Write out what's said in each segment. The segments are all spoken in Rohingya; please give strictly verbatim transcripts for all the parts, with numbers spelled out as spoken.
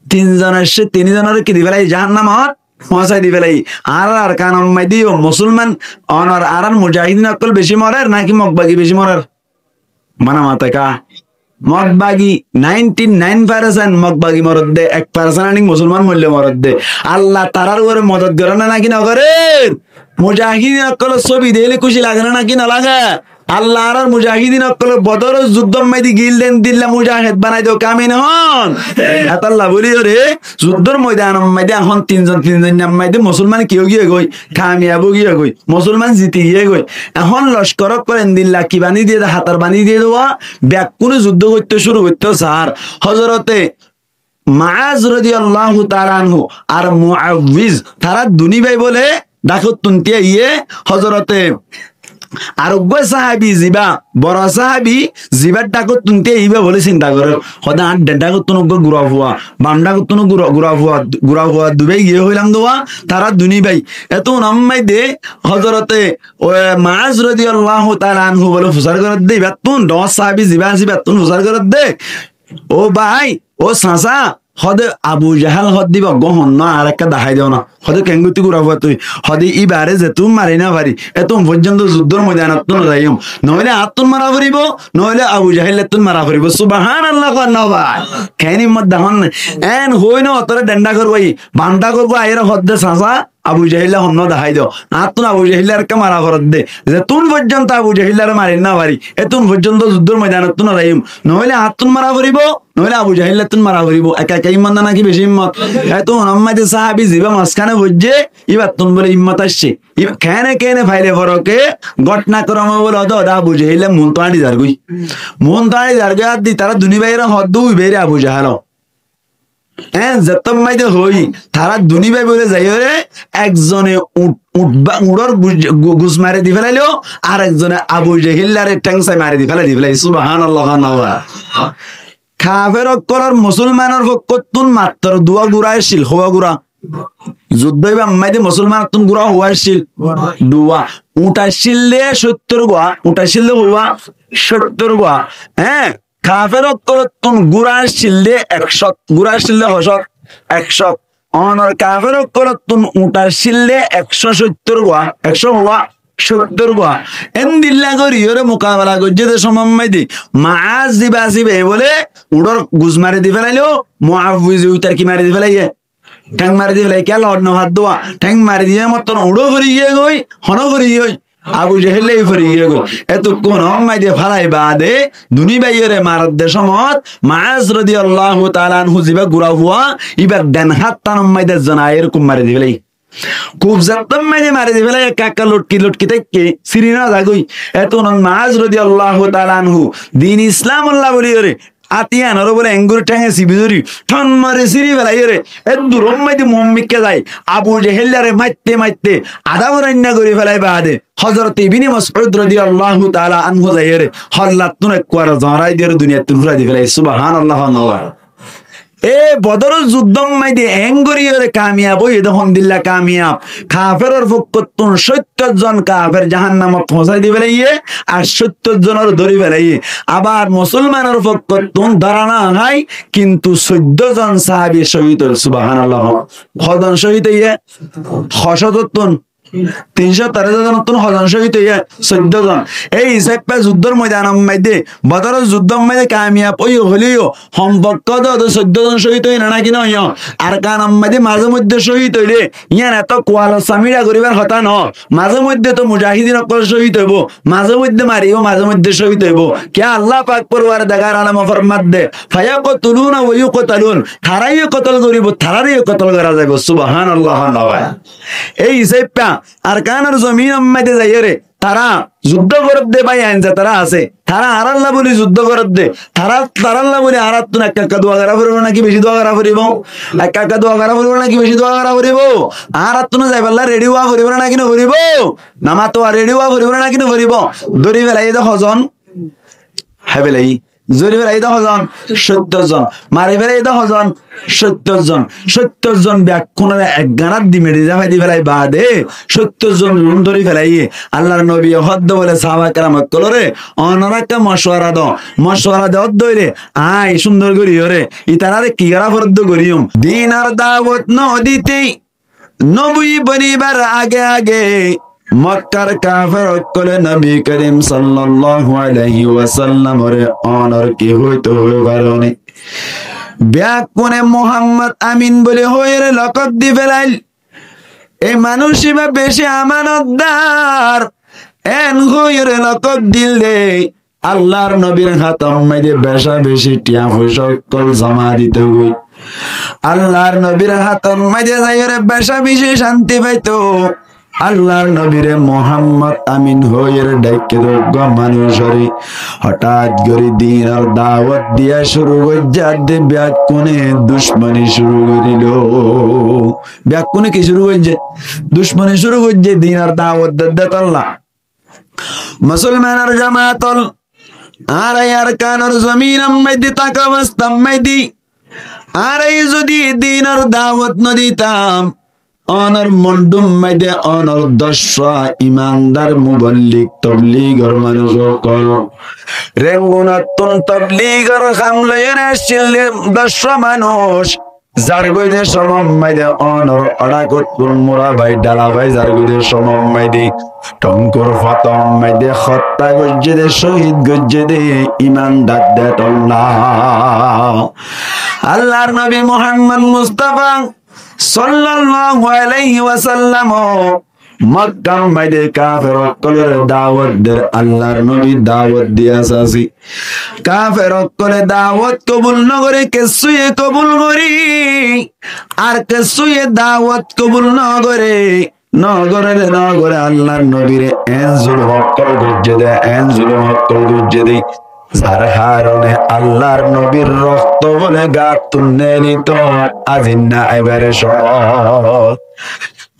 Tin zon aiccé, tin zonoré ki di félaiye? Jahannamot foóñsai di félaiye. Añárar Arkanor maidé yó musolman, onor añárar mujahidin ókkol beci morer náki Mokbagi beci morer? Mana mate ká? Mokbagi ninety nine percent Mokbagi moredde, ek percent anik musolman moille moredde. Allah tarár uore modot gorer né náki no gorer? Mujahidin ókkolor sóbi deile kúci lage né náki no lage? Allah añárar mujahidin ókkolore Bodoror zuddór maidé gil de endilla mujahed banai do, kami no hon? Hétolla bóli yóre zuddór moidanor maidé ehón tin zon tin zon maidé musolman ki ói giyé goi? Kamiyab ói giyé goi. Musolman ziti giyé goi. Ehón lockor ókkol endilla ki bani diyé de, hatar bani diyé de, bekkúne zuddó goitto cúru goitto sar. Hozorote Maaz rodiyallahu taala anhu ar Muawwiz, tará duní bái bóle dhákottún tíaiyé. Hozorote ar uggúa sáhabi zibá, boro sáhabi zibár dhákottún tíaiyé íba bóle sinta gorér. Hoóde añár dhen dhákottún uggúa gura fua, bam dhákottún gura, gura fua, gura fua dubái giyé hoilam de, tará duní bái. Étun ammáide hozorote, ó, Maaz rodiyallahu taala anhu bóle fusár gorédde íbattún, dhoóñr sáhabi zibá asé íbattún fusár gorédde. Ó bái, ó sasá, hoóde Abu Jahal hoóde íba uggúa honnúa añáre ekká dahái do na. Hoóde keéngottí gura fua tui? Hoóde íbaré zetún mari no fari, étun foijjonto zuddór moidanottú no zaiyum. Noóile añáttun mara foribó, noóile Abu Jahilottún mara foribó. Subhánallah hoó na bái. Keén immot dahón né? Eén hoói no otóre dhen dhákor bái, bam dhákor bái aiyóre hoódde sasá, Abu Jahilla honnúa dahái do. Añáttun Abu Jahillar ekká mara foredde. Zetún foijjonto Abu Jahillaré mari no fari, étun foijjonto zuddór moidanottú no zaiyum. Noóile añáttun mara foribó, noóile Abu Jahilottún mara foribó. Ekka ekka immot ná náki beci immot? Étun ammáide sáhabi zibá mazkáne foijjé, íbattún bóle immot aiccé. Íba keéne keéne faile foroke gótnakrome bóle hoóde hoóde Abu Jahilla muúntu áñçi zargói. Muúntu áñçi zargói, ar di tará duní báiyore hoódde ui báire Abu Jahal. Eén zettót maide hoói, tará duní bái bóle zaiyóre ekzone uñth, uñth ba, uñthor gus, gu, gus mari di félailo, ar ekzone Abu Jehillare théng sai mari di félai, di félai. Subhánallah, subhánallah. Kafer ókkolor musolmanor fokkóttun mattor duwá gura accíl, huwá gura. Zuddó íbar maide musolmanottún gura huwá accíl, duwá. Uñth accíl de cóttor gua, uñth accíl de huwá, cóttor gua. Eén, kafer ókkolottún gura accíl de ekcót, gura accíl de hocót, ekcót. Onor kafer ókkolottún uñth accíl de ekcó cóttor gua, ekcó huwá, cóttor gua. Endilla gorí yóre mukabela goijjé de somot maide Maaz zibá asé íbaye bóle uñthor gus mari di félailo, Muawwize uitar ki mari di félaiyé? Théng mari di félai, kiyá lor no fadduwa. Théng mari diyé mottor uñthó fori giyé goi, honó fori giyé goi. Abu Jehille fori giyé goi. Étukkun hom maide félai baade, duní báiyore maredde somot, Maaz rodiyallahu taala anhu zibá gura fua, íbar den háttán maide zona aiyóre kub mari di félai. Kub zettót maide mari di félai, ekka ekka lotki lotki táikke, siri no zagói. Étunot Maaz rodiyallahu taala anhu din Islamolla bóli yóre, Átiyanorór bóle enggúri thénge sibi dóri, thon mari siri felaiyóre, eddurór maide muúmikká zai, Abu Jehillare maitte maitte, adá forainna gorí felai baade, Hozorot Ibine Mosud rodiyallahu taala anhu zaiyóre, hollattún ekkuwar zorai diyóre duniyattún fúrai di felai. Subhánallah, subhánallah. E Bodoror zuddór maide enggúri yóre kamiyab óiye de, hondilla kamiyab. Kaferor fokkóttun cóttor zon kafer jahannamot foóñsai di felaiyé, ar cóttor zonor dóri felaiyé. Abar musolmanor fokkóttun dóra no hái, kintu soiddó zon sahabi cóhid óil. Subhánallah. Hozon cóhid óiye? Hocótottún. Tin cót tero zonottún hozon cóhid óiye? Soiddó zon. Ei hísafe zuddór moidanor maide, Bodoror zuddór maide kamiyab óiye hoileyo, Hom fokkót de soiddó zon cóhid óiye né náki no óiye? Arkanor maide mazé moidde cóhid óile, yían eto kualor samíra goríbar hotá no. Mazé moidde to mujahidin ókkol cóhid óibo, mazé moidde maribó, mazé moidde cóhid óibo. Kiyá Allah pak porwardigar alome formadde, "Fayaqtuluna wa yuqtalun." Taráre yó kotol goríbo, taráre yó kotol gorá zaibo. Subhánallah, subhánallah. Ei hísafe Arkanor zominor maide zaiyóre, tará zuddó gorédde bái ain zetará asé, tará añáralla bóli zuddó gorédde, tará, tarálla bóli añárattún ekka ekka dua gorá foribó náki beci dua gorá foribó? Ekka ekka dua gorá foribó náki beci dua gorá foribó? Añárattún zaibálla redi ówa foribó né náki no foribó? Namatowa redi ówa foribó né náki no foribó? Dóri felaiyé de hozon? Hái felaiyé. Zori félaiye de hozon? Cóttor zon. Mari félaiye de hozon? Cóttor zon. Cóttor zon bekkúnore ek ganát di meçi zafai di félai baade cóttor zon zun dóri félaiye. Allar nobiye hoódde bóle sáhaba keram ókkolore, onorá ekká mocuwara do. Mocuwara de hoódde óile aññí cúndor goríyore itarare ki gorá foredde goríyum. Dinor dawot no dite, nobi bonibar age age Mokkar kafer ókkole nobi kerim sallallahu alaihi wasallamore onor ki hoito hoi faron? Bekkúne Muhammad Amin buli hoiyore lokok di felail. Ei manúic iba beci amanotdar, en hoiyore lokok dil de. Allar nobir hátor maze beca beci tiañ foicá ókkol zoma dito goi. Allar nobir hátor maze zaiyore beca beci cánti faito. Allar nobire Muhammad Amin hoiyore daikke de uggwá manúicore hotát gori dinor dawot diya cúru goijje, ar de bekkúne ducmoni cúru gorilo. Bekkúne ki cúru goijje? Ducmoni cúru goijje dinor dawot de, de tolla. Musolmanor jamaat ol, añára Arkanor zominor maze táka obostár maze añára zodi dinor dawot no ditam, onor Mondhur maze onor doccwá imandar muballig tobligor manúic ókkol, Rengunottún tobligor ham loiyore accíl de doccwá manúic zargoi de somot maze onor Odakottún Murabái Dhalabái zargoi de somot maze Thonkur fotor maze hottá goijje de, cóhid goijje de imandar de tolla. Allar nobi Muhammad Mustafa sallallahu alaihi wasallam Mokkar maze kafer ókkolore dawot der, Allar nobi dawot diya sasi. Kafer ókkole dawot kobul no gore, kessúye kobul gori, ar kessúye dawot kobul no gore. No gore de no gore, Allar nobire en zulum ókkol goijje de, en zulum ókkol goijje de. Zar harone Allar nobir rokto bole gattún neelito azinna aibare somot.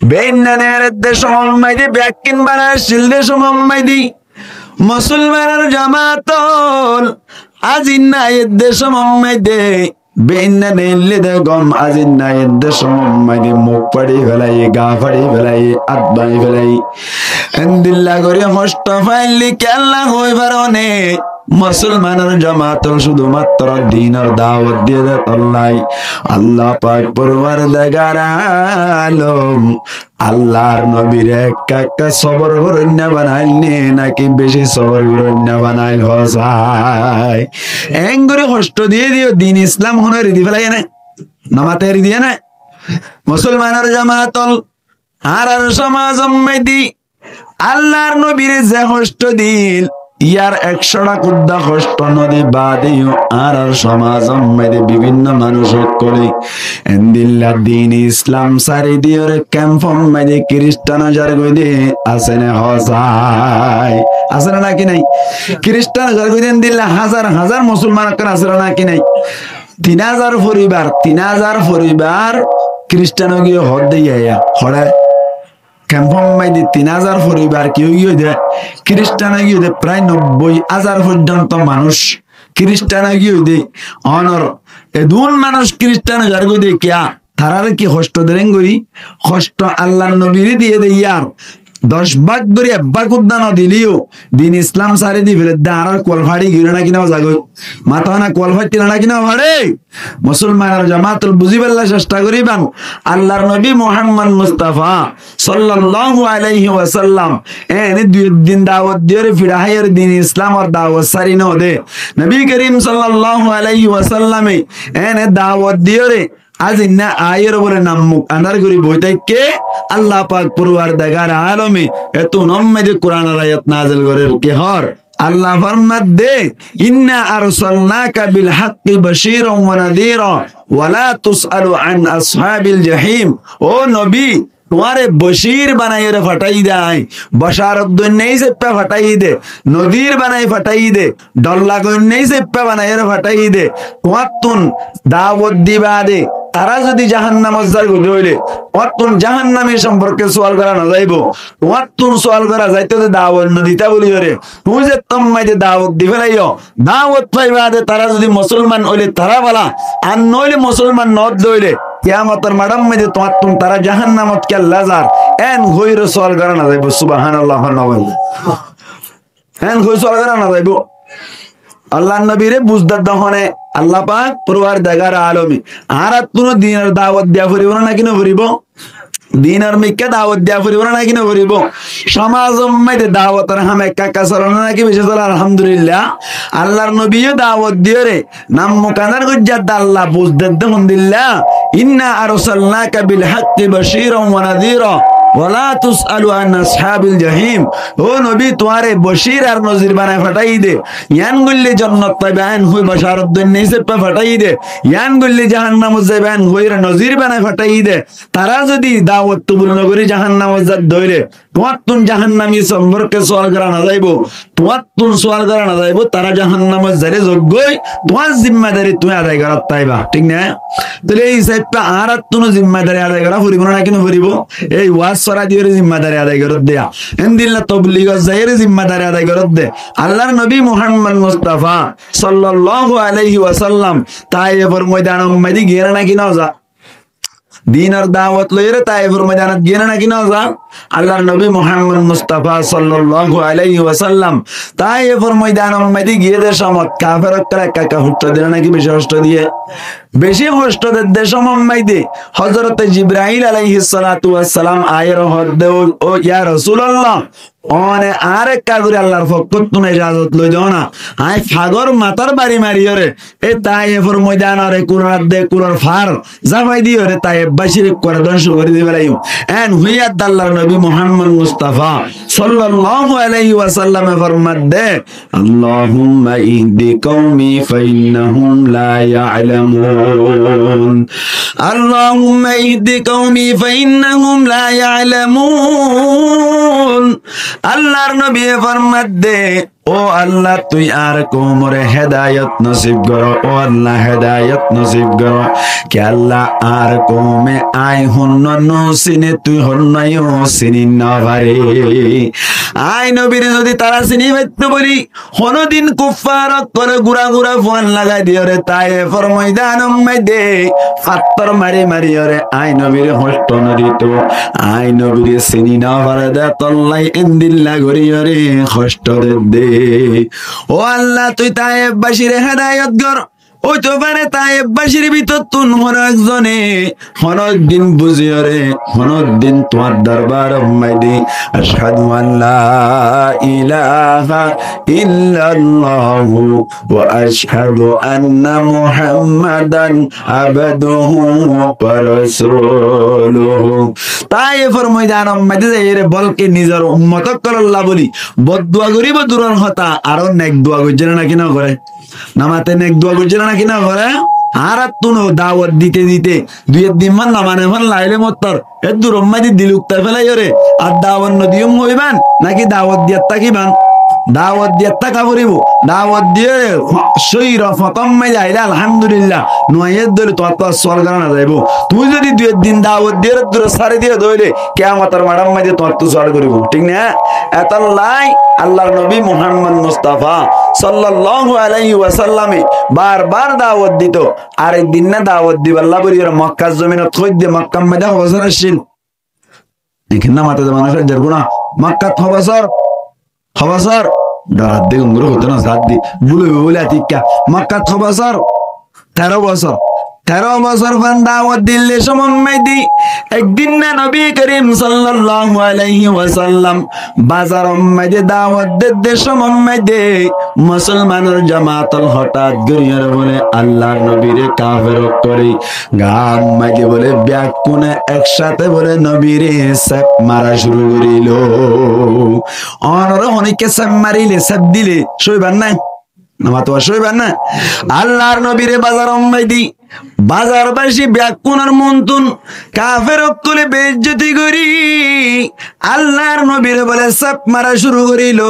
Beinna neeledde somot maze, bekkín bana accíl de somot maze, musolmanor jamaat ol, azinna aiyedde somot maze, beinna neelede gom azinna aiyedde somot maze muk fari felaiye, ga fari felaiye, át báñgi felaiye. Endilla gori hoctó faille ki Alla hoi faron? Musolmanor jamaat ol cúdu matro dinor dawot diye de tolla. Alla pak Porwardegar alom Allar nobire ekka ekka sobor goróinna banail né, naki beci sobor goróinna banail? Hoó sai. Engori hoctó diye diyo din Islam hone eri di felaiye né? No mate, eri diye né? Musolmanor jamaat ol, añárar somazor maze Allar nobire ze hoctó dil, yar ekcóra kudda hoctó no di baade yo añárar somazor maze bibinno manúic ókkole endilla din Islam sari diyore kemfor maze Kiristan zargoi de, asé né? Hoó sai. Asé né naki nai? Kiristan zargoi de endilla hazar hazar musolman ókkol asé né naki nai? Tin hazar foribar, tin hazar foribar Kiristan ói giye hoó de, iya, iya, hore. Kemfor maze tin hazar foribar ki ói giyé de? Kiristan ói giyé de. Prai nobboi hazar foijjonto manúic Kiristan ói giyé de. Onor edún manúic Kiristan zargoi de kiya? Tarare ki hoctó der engori? Hoctó Allar nobire diye de yar doc bák dóri ek bák udda no dileyo din Islam sari di fele de, añárar kual fari giyé naki no zagoi? Mata na, kual fari naki no fare? Musolmanor jamaat ol, buzibálla cesta goriban. Allar nobi Muhammad Mustafa sallallahu alaihi wasallam ene dui din dawot diyore fira háiyore din Islamor dawot sari no de. Nobi Kerim sallallahu alaihi wasallame ene dawot diyore azinna aiyore bole nam muk andar gori boi táikke, Alla pak Porwardegar alome etún maze Kuranor ayat nazil gorer. Ki hoór? Alla formar de, إنا أرسلناك بالحق بشيرا ونذيرا ولا تسأل عن أصحاب الجحيم. Ó nobi, tuáñre bocir banaiyore fathái de añí, bocarot doinna hísafe fathái de, nodir banai fathái de, dhor lagoinna hísafe banaiyore fathái de, tuáñttun dawot di baade tará zodi jahannamot zargói de óile, tuáñttun jahannami somporke sual gorá no zaibó. Tuáñttun sual gorá zaito de dawot no dita buli yóre. Tuñí ze tommáide dawot di felaiyó, dawot faiba de tará zodi musolman óile tará bála, ar no óile musolman no de óile, kiyamotor maçor maze tuáñttun tará jahannamot kiyólla zar, en hoiyóre sual gorá no zaibó. Subhanallah, hoó na bái. En hoi sual gorá no zaibó. Allar nobire buzdat de hone, Allah pak, porwardigare alome, añárattun dinor dawot diya foribo na naki no foribo? Dinor mikká dawot diya foribo na naki no foribo? Somazor maze dawotor ham ekka ekka sole na naki beci sole? Alhamdulillah. Allar nobiye dawot diyóre, nam mukanar goijjá de Allah buzdat de hondilla, "Inna arsalnaka bil haqqi bashiran wa nadhira, wa la tus'alu an ashabil jahim." Ó nobi, tuáñre bashir ar nozir banai fathái de. Yián goille jonnot faiba en hoi basharot dóinna hísafe fathái de. Yián goille jahannamot zaiba en hoiyóre nozir banai fathái de. Tará zodi dawot kobul no gorí jahannamot zar de óile, tuáñttun jahannami somporke sual gorá no zaibó. Tuáñttun sual gorá no zaibó, tará jahannamot zaile zoggói, tuáñr zimmadari tuñí adai gorát táiba, thík na? Tóile ei hísafe añárattun zimmadari adai gorá foribo na naki no foribo? Ei waz sora diyóre zimmadari adai gorát de. Endilla tobligor zaiyóre zimmadari adai gorát de. Allar nobi Muhammad Mustafa sallallahu alaihi wasallam Taifor moidanor maze giyé na naki no za? Dinor dawot loiyóre Taifor moidanot giyé na naki no za? Allar nobi Muhammad Mustafa sallallahu alaihi wasallam Taifor moidanor maze giyé de somot kafer ókkole ekka ekka hosto dile naki beci hosto diye? Beci hosto der de somot maze Hozrote Jibrail alaihis salatu wassalam aiyóre hoór de, "Ó, ó, ya Rasulallah, one añáre ekka gorí Allar fokkóttun ejazot loi do na. Añí fagor matár bari mariyóre e Taifor moidanor e kulor adde kulor far zafai diyóre Taif bacíre ekkuare dóngco gorí di felaiyum." En hoiyé de Allar nobi Muhammad Mustafa sallallahu alaihi wasallame formar de, "Allahumma ihdi qaumi fa innahum la ya'lamun. Allahumma ihdi qaumi fa innahum la ya'lamun." Allar nobiye formar de, "Ó Allah, tui añár koumore hedayot nosib goro, ó Allah, hedayot nosib goro. Kiyólla añár koume añí honnúa no sine, tui honnúa yó sini no fare." Añí nobire zodi tará sini faitto buli, honodin kuffar ókkole gura gura fuan lagai diyóre Taifor moidanor maze fattór mari mariyóre añí nobire hosto no dito. Añí nobire sini no fare de tolla endilla goríyóre hosto der de. Ó Allah, tui Taif bacíre hedayot gor. Óito fare Taif bacír bútottun hono ekzone hono din buziyóre, hono din tuáñr dorbaror maze, "Ashhadu an la ilaha illallah wa ashhadu anna Muhammadan abduhu wa rasuluhu." Taifor moidanor maze zaiyóre bolke nizor ummot ókkolólla buli boddua goríbo duror hotá, aró nek dua goijjé na naki no goré? Namate nek dua goijjé na naki no goré? Añárattun dawot dite dite dui ek din man namane fán laile mottor e duror maze dil uktai felaiyóre ar dawot no diyum hoiban naki dawot diyat tákiban? Dawot diyat táka foribo. Dawot diyóre cóiro fotór maze aile alhamdulillah, no aiyé de óile tuáñttu ar sual gorá no zaibo. Tuñí zodi dui ek din dawot diyóre dure sári diyo de óile kiyamotor maçor maze tuáñttu sual goribo, thík na? Etollá Allar nobi Muhammad Mustafa sallallahu alaihi wasallame bar bar dawot dito. Ar ek din na dawot diballa buli ar Mokkar zominot hoóidde, Mokkar maze ho bosór accíl? Ekinna mate de manúc ar zarguna Mokkat ho bosór? Ho bosór? Dhorar de gungure hoito na, zar de bul óibo buli atikka. Mokkat ho bosór? Teró bosór. Teró bosór fán dawot dille somot maze ek din na nobi korim sallallahu alaihi wasallam bazaror maze dawot dedde somot maze musolmanor jamaat ókkol hotát gorí ar bóle Allar nobire kafer ókkole gat maze bóle bekkúne ek sáte bóle nobire sep mara cúru gorí dilo. Ónore honikka sep marile, sep dile cóiban né? Namate cóiban né? Allar nobire bazaror maze Bazar baci beggúnor muúntu kafer ókkole beizzoti gorí Allar nobire bóle sáp mara cúru goríl.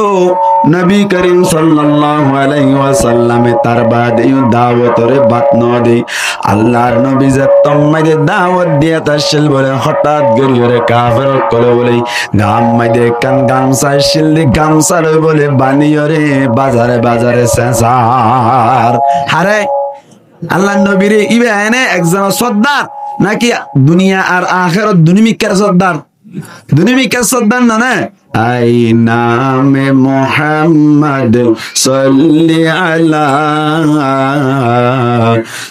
Nobi Korim sallallahu alaihi wasallame tar baade yó dawotore bad no de. Allar nobi zettót maze dawot diyat accíl bóle hotát gorí yóre kafer ókkole bóle gat maze ekkán gamsa accíl de, gamsa loi bóle bani yóre bazare bazare sesar. Hare, Allar nobire, íba ene ekzon sordar naki duniya ar akerot duniyar sordar? Duniyar sordar no né? آی نام محمد صل علی،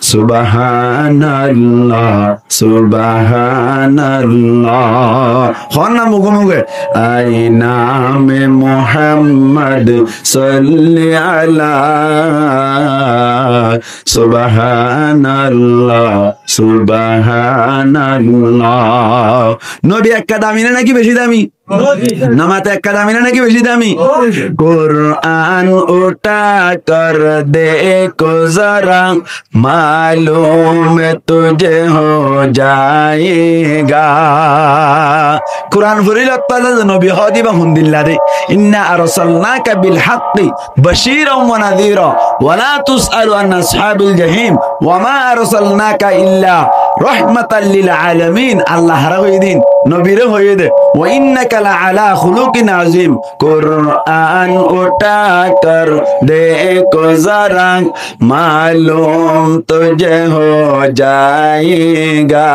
سبحان الله، سبحان الله. Hoór na muge muge. آی نام محمد صل علی، سبحان الله، سبحان الله. Nobi ekka dami né naki beci dami? Nobi. Namaz ekka dami né naki beci dami? Nobi. قرآن اٹھا کر دیکھو ذرا، معلوم تجھے ہو جائے گا. Kuran foríl ottá de nobi hoó de íba hondilla de. إنا أرسلناك بالحق بشيرا ونذيرا ولا تسأل عن أصحاب الجحيم وما أرسلناك إلا رحمة للعالمين. Allah haré hoiyé de, nobire hoiyé de, وإنك لعلى خلق عظيم. قرآن اٹھا کر دیکھو ذرا، معلوم تجھے ہو جائے گا،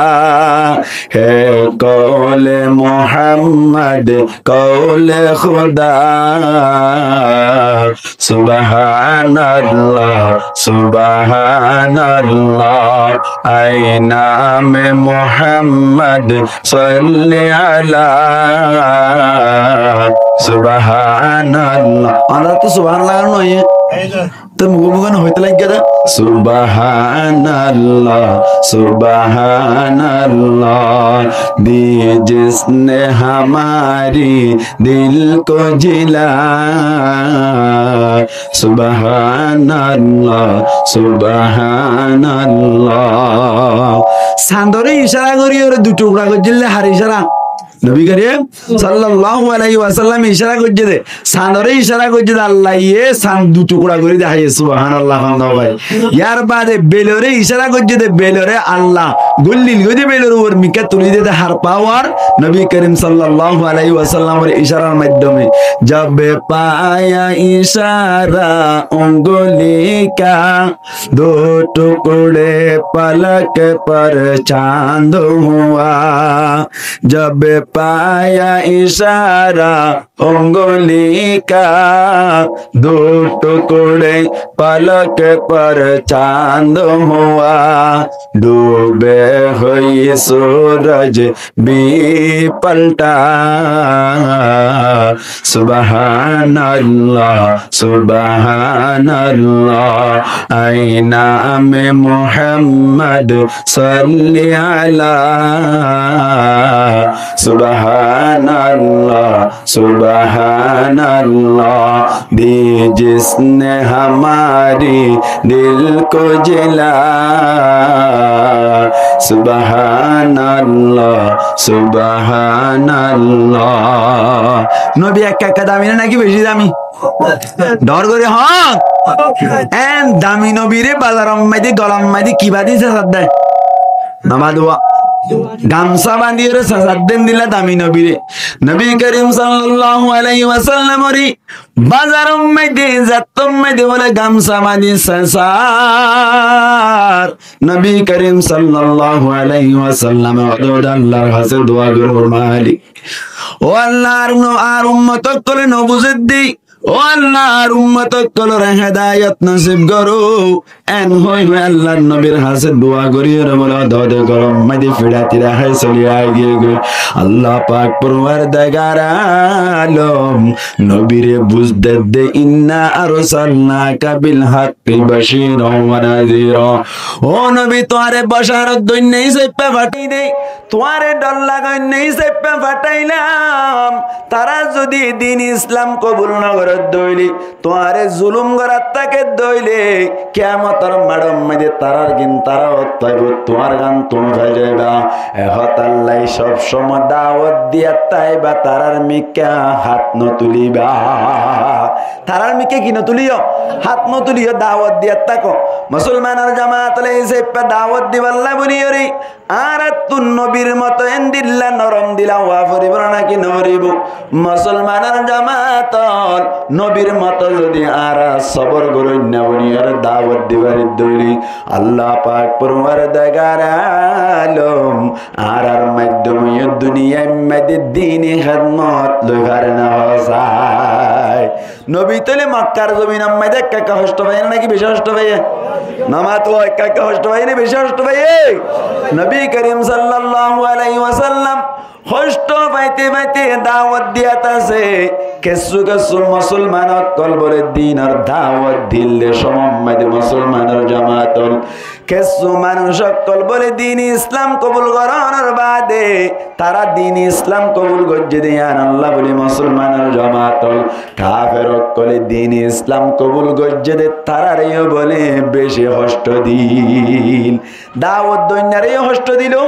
ہے قول محمد قول خدا. سبحان الله، سبحان الله، آی نام محمد صل علی، سبحان الله. Añára to subhanallah no hoiyé. Te muge muge no hoite laiggé de. سبحان الله، سبحان الله، دی جس نے ہماری دل کو جلا. سبحان الله، سبحان الله. Sandore icára gorí yóre dui tukra goijjíl de, har icára? Nobi Korim sallallahu alaihi wasallam icára goijjé de, sandore icára goijjé de, Allaye san dui tukra gorí deháiye, subhanallah, hoó na bái. Yar baade belore icára goijjé de, belore Allah gúllil goi de, belor uore mikká tulí diye de, har pawar Nobi Korim sallallahu alaihi wasallamor icárar maiddome. جب پایا اشارہ انگلی کا، دو ٹکڑے پلک پر چاند ہوا. جب پایا اشارہ انگلی کا، دو ٹکڑے پلک پر چاند ہوا، ڈوبے ہوئی سورج بھی پلٹا. سبحان الله، سبحان الله، آی نام محمد صل علی. سبحان الله، سبحان الله، دی جس نے ہماری دل کو جلا. سبحان الله، سبحان الله. Nobi ekka ekka dami né naki beci dami? Dor gorí hoó. En dami nobire bazaror maze, golar maze kiba di sesar de? Namaz dua. Gamsa bandi yóre sesar de endilla dami nobire. Nobi Korim sallallahu alaihi wasallamore bazaror maze, zettót maze bóle gamsa bandi sesar. Nobi Korim sallallahu alaihi wasallame hoó de Allar hañsé dua gorí, Malik, ó Allah, añár ummot ókkole no buzé de, ó Allah, añár ummot ókkolore hedayot nosib goró. En hoi hoi Allar nobir hañsé dua gorí yóre bóle dode gorom maze fira tira hái soli aigiyé goi. Allah pak forwardegar alom nobire buz der de, إنا أرسلناك بالحق بشيرا ونذيرا. Ó nobi, tuáñre bosharot doinna hísafe fathái de, tuáñre dhor lagoinna hísafe fatháilam. Tará zodi din Islam kobul no gorer de óile, tuáñre zulum gorat táke de óile, kiyamot Hócor maçor maze tarár gín tará ót faibo, tuáñr gán tuñí fai zaiba. E hótalla sób cómot dawot diyat táiba, tarár mikká hát no tulíba. Tarár mikká ki no tulíyo? Hát no tulíyo, dawot diyat táko. Musolmanor jamaat ókkol, e saippá dawot dibálla buli yóre añárattún nobir moto endilla norom dila ówa foribó né náki no foribó? Musolmanor jamaat ókkol, nobir moto zodi añára sobor gorí no buli yóre dawot di fari dóile, Allah pak forwardigare alom añárar maiddome duniyar maze dini hédmot loi fare né hosai. Nobi tóile Mokkar zominor maze ekka ekka hoctó faiye né náki beci hoctó faiye? No mato, ekka ekka hoctó faiye né beci hoctó faiye? Nobi Korim sallallahu alaihi wasallam hoctó faite faite dawot diyat asé. Kessú kessú musolman ókkol bóle dinor dawot dile cómot maze musolmanor jamaat ókkol, kessú manúic ókkol bóle dini Islam kobul gorónor baade, tará dini Islam kobul goijjé de yián Allah bóle musolmanor jamaat ókkol, kafer ókkole dini Islam kobul goijjé de taráre yó bóle beci hoctó dil. Dawot doinnáre yó hoctó dilo,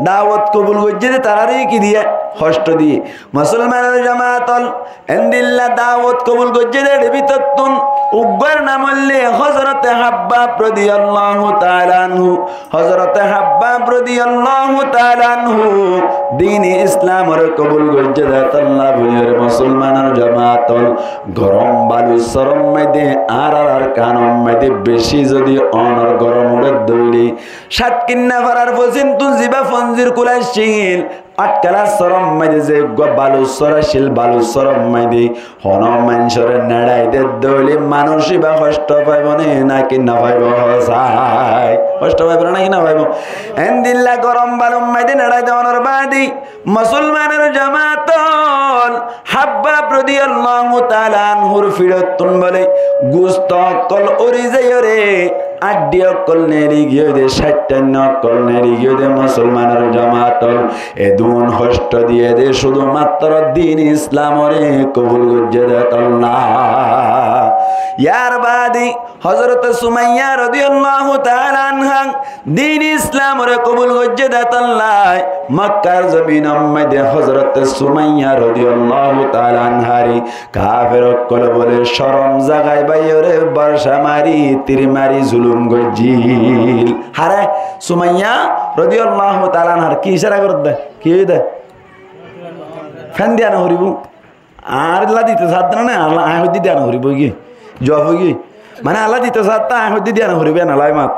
dawot kobul goijjé de taráre yó ki diye? Hoctó diye. Musolmanor jamaat ókkol, endilla dawot kobul goijjé de, ere bútottún uggwar nam óilde Hozrote Habbab rodiyallahu taala anhu. Hozrote Habbab rodiyallahu taala anhu dini Islamore kobul goijjé de tolla buli yóre musolmanor jamaat ókkol, gorom Balucór maze añárar Arkanor maze beci zodi onor gorom uçé dóile, Cátkinna farar fosíntun zibá fonzir kul accíl, Atkalasór maze ze uggwá Balucór accíl, Balucór maze honó manúcore neçai de dóile manúic ibá hoctó faibo né náki no faibo hosai? Hoctó faibo né náki no faibo? Endilla gorom Balur maze neçai de onor baade musolmanor jamaat ókkol, Habbab rodiyallahu taala anhur fiçottún bóle gusto ókkol uri zaiyóre, añçí ókkol neri giyói de, cáttanna ókkol neri giyói de musolmanor jamaat ókkol. Edún hoctó diye de cúdu matro dini Islamore kobul goijjé de tolla. Yar baade Hozrote Sumaiyya rodiyallahu taala anha dini Islamore kobul goijjé de tolla. Mokkar zominor maze Hozrote Sumaiyya rodiyallahu taala anhare kafer ókkole bóle corom zagai baiyóre borca mari, tir mari zulum goijjíl. Hare? Sumaiyya rodiyallahu taala anhare. Ki icára gorér de? Ki hoiyé de? Fen diya no foribó. Añáre Allah dito saá de né, Allah, añí hoiddé diya no foribó goi. Juwab ói giyói. Mane Allah dito saá de, añí hoiddé diya no foribó, yián Allah mat.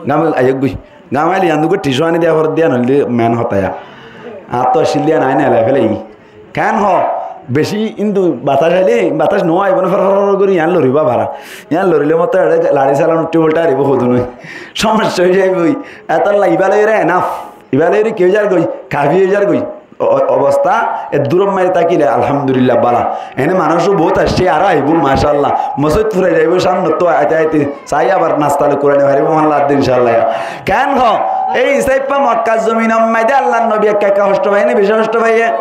Gam aiyé goi. Gam aile yián dugó tisú ani diya foribó, diya no óile men hotá ya. Añáttu accíl diya nai, nai, elai félaiyi. Ken ho? Beci indu batac aile, batac no aibó né, far far far gorí yián loribó bara. Yián lorile mottor eçé lari salan uçíbo, ulta aribó hodún ói. Somosya ói zaibói. Etolla ibá loiyóre enough. Ibá loiyóre ki ói zargói? Kafi ói zargói. O-, o-, obosta eddur maze tákile alhamdulillah bála. Ene manúic bout aiccé, aró aibó, macállah. Mosóit furai zaibó, cámnottú aite aite. Sai abar nasta loi kurai no faribó, Allah de incállah. Ken ho? Ei saippá Mokkar zominor maze Allar nobi ekka ekka hoctó faiye né beci hoctó faiye?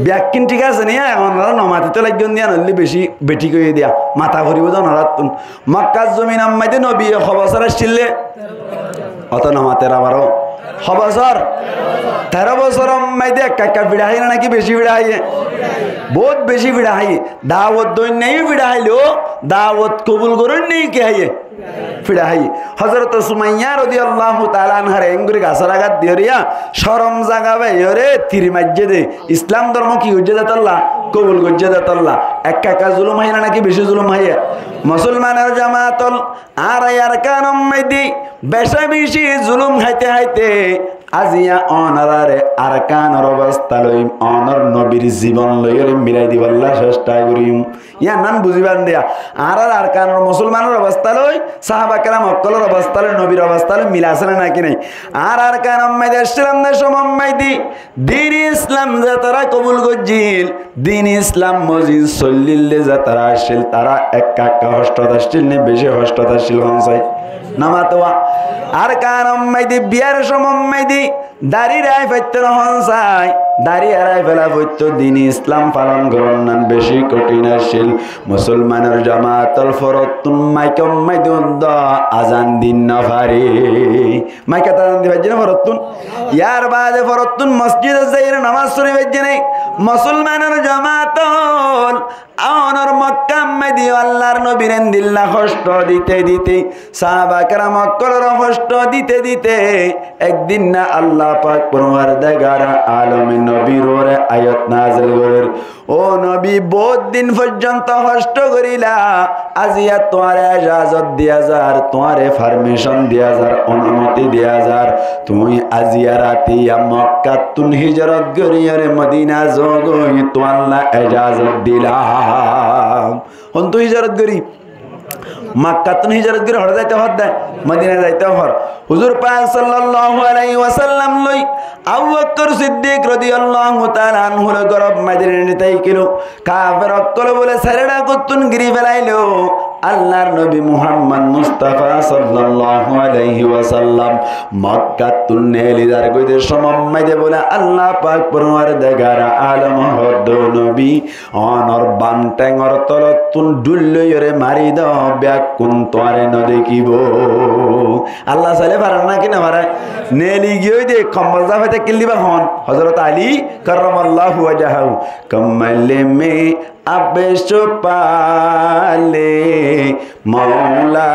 Bekkín thík asé né, onora no matito laiggón diya, no óile beci bethík óiye diya. Mata foribó de onorattún. Mokkar zominor maze nobi ho bosór accíl de? Oto no mater abaro. Ho bosór? Teró bosóror maze ekka ekka fiçá háiye né náki beci fiçá háiye? Bout beci fiçá háiye. Dawot doinnaye fiçá háilo, dawot kobul goróinnaye ki háiye? Fiçá háiye. Hozrote Sumaiyya rodiyallahu taala anhare engorí gasór agat diyóre, corom zaga baiyóre tir maijjé de. Islam dormo ki goijjé de tolla? Kobul goijjé de tolla. Ekka ekka zulum háiye né náki beci zulum háiye? Musolmanor jamaat ókkol, añára Arkanor maze beca beci zulum háite háite aijja onorare Arkanor obosta loi, onor nobir zibon loiyóre milai dibálla cesta goijjum. Yián nan buzíban diya. Añárar Arkanor musolmanor obosta loi, sahaba keram ókkolor obosta loi, nobir obosta loi mil asé né náki nai? Añára Arkanor maze accílam de cómot maze dini Islam zetará kobul goijjíl, dini Islam mozin soillíl de zetará accíl, tará ekka ekka hoctot accíl né beci hoctot accíl, hon sai? No mato. Arkanor maze biyar somot maze dari rai faitto no hon sai, dari rai fela foitto, din Islam falon goron nan beci kotin accíl. Musolmanor jamaat ol forottún maikor maze uddá azan di no fare. Maikot azan di faijje na forottún? Yar bade forottún mosjidot zaiyóre nomaz fori faijje na. Musolmanor jamaat ol, añárar Mokkar maze Allar nobire endilla hocto dite dite, sahaba keram okkolore hocto dite dite, ek din na Allah pak porwardigar alome nobir uore ayat nazil gorer. Ó nobi, bout din foijjonto hocto gorila, aijja tuáñre ejazot diya zar, tuáñre permission diya zar, onumoti diya zar, tuñí aijja ratiya Mokkattún hijrot goriyóre Modina zogói, tuáñlla ejazot dilam. Hontú hijrot gori? Mokkattún hijrot gori hoçé zaito hoór de? Modina zaito hoór. Huzur pak sallallahu alaihi wasallam loi Abu Bakkar Siddik rodiyallahu taala anhu loi góror maze neli táikilo. Kafer okkole bóle sairó dhakottún giri felailo. Allar nobi Muhammad Mustafa sallallahu alaihi wasallam Mokkattún neli zargói de somot maze bóle Allah pak porwardigar alom hoór de, nobi, onor bam thengor tolottún dhul loiyóre mari do, beggún tuáñre no dekibo. Allah saile fare naki no fare? Neli giyói de, kombol zafe tákile diba hon? Hozrot Ali karramallahu wajhahu, "Kammal mein ab chupale, Maula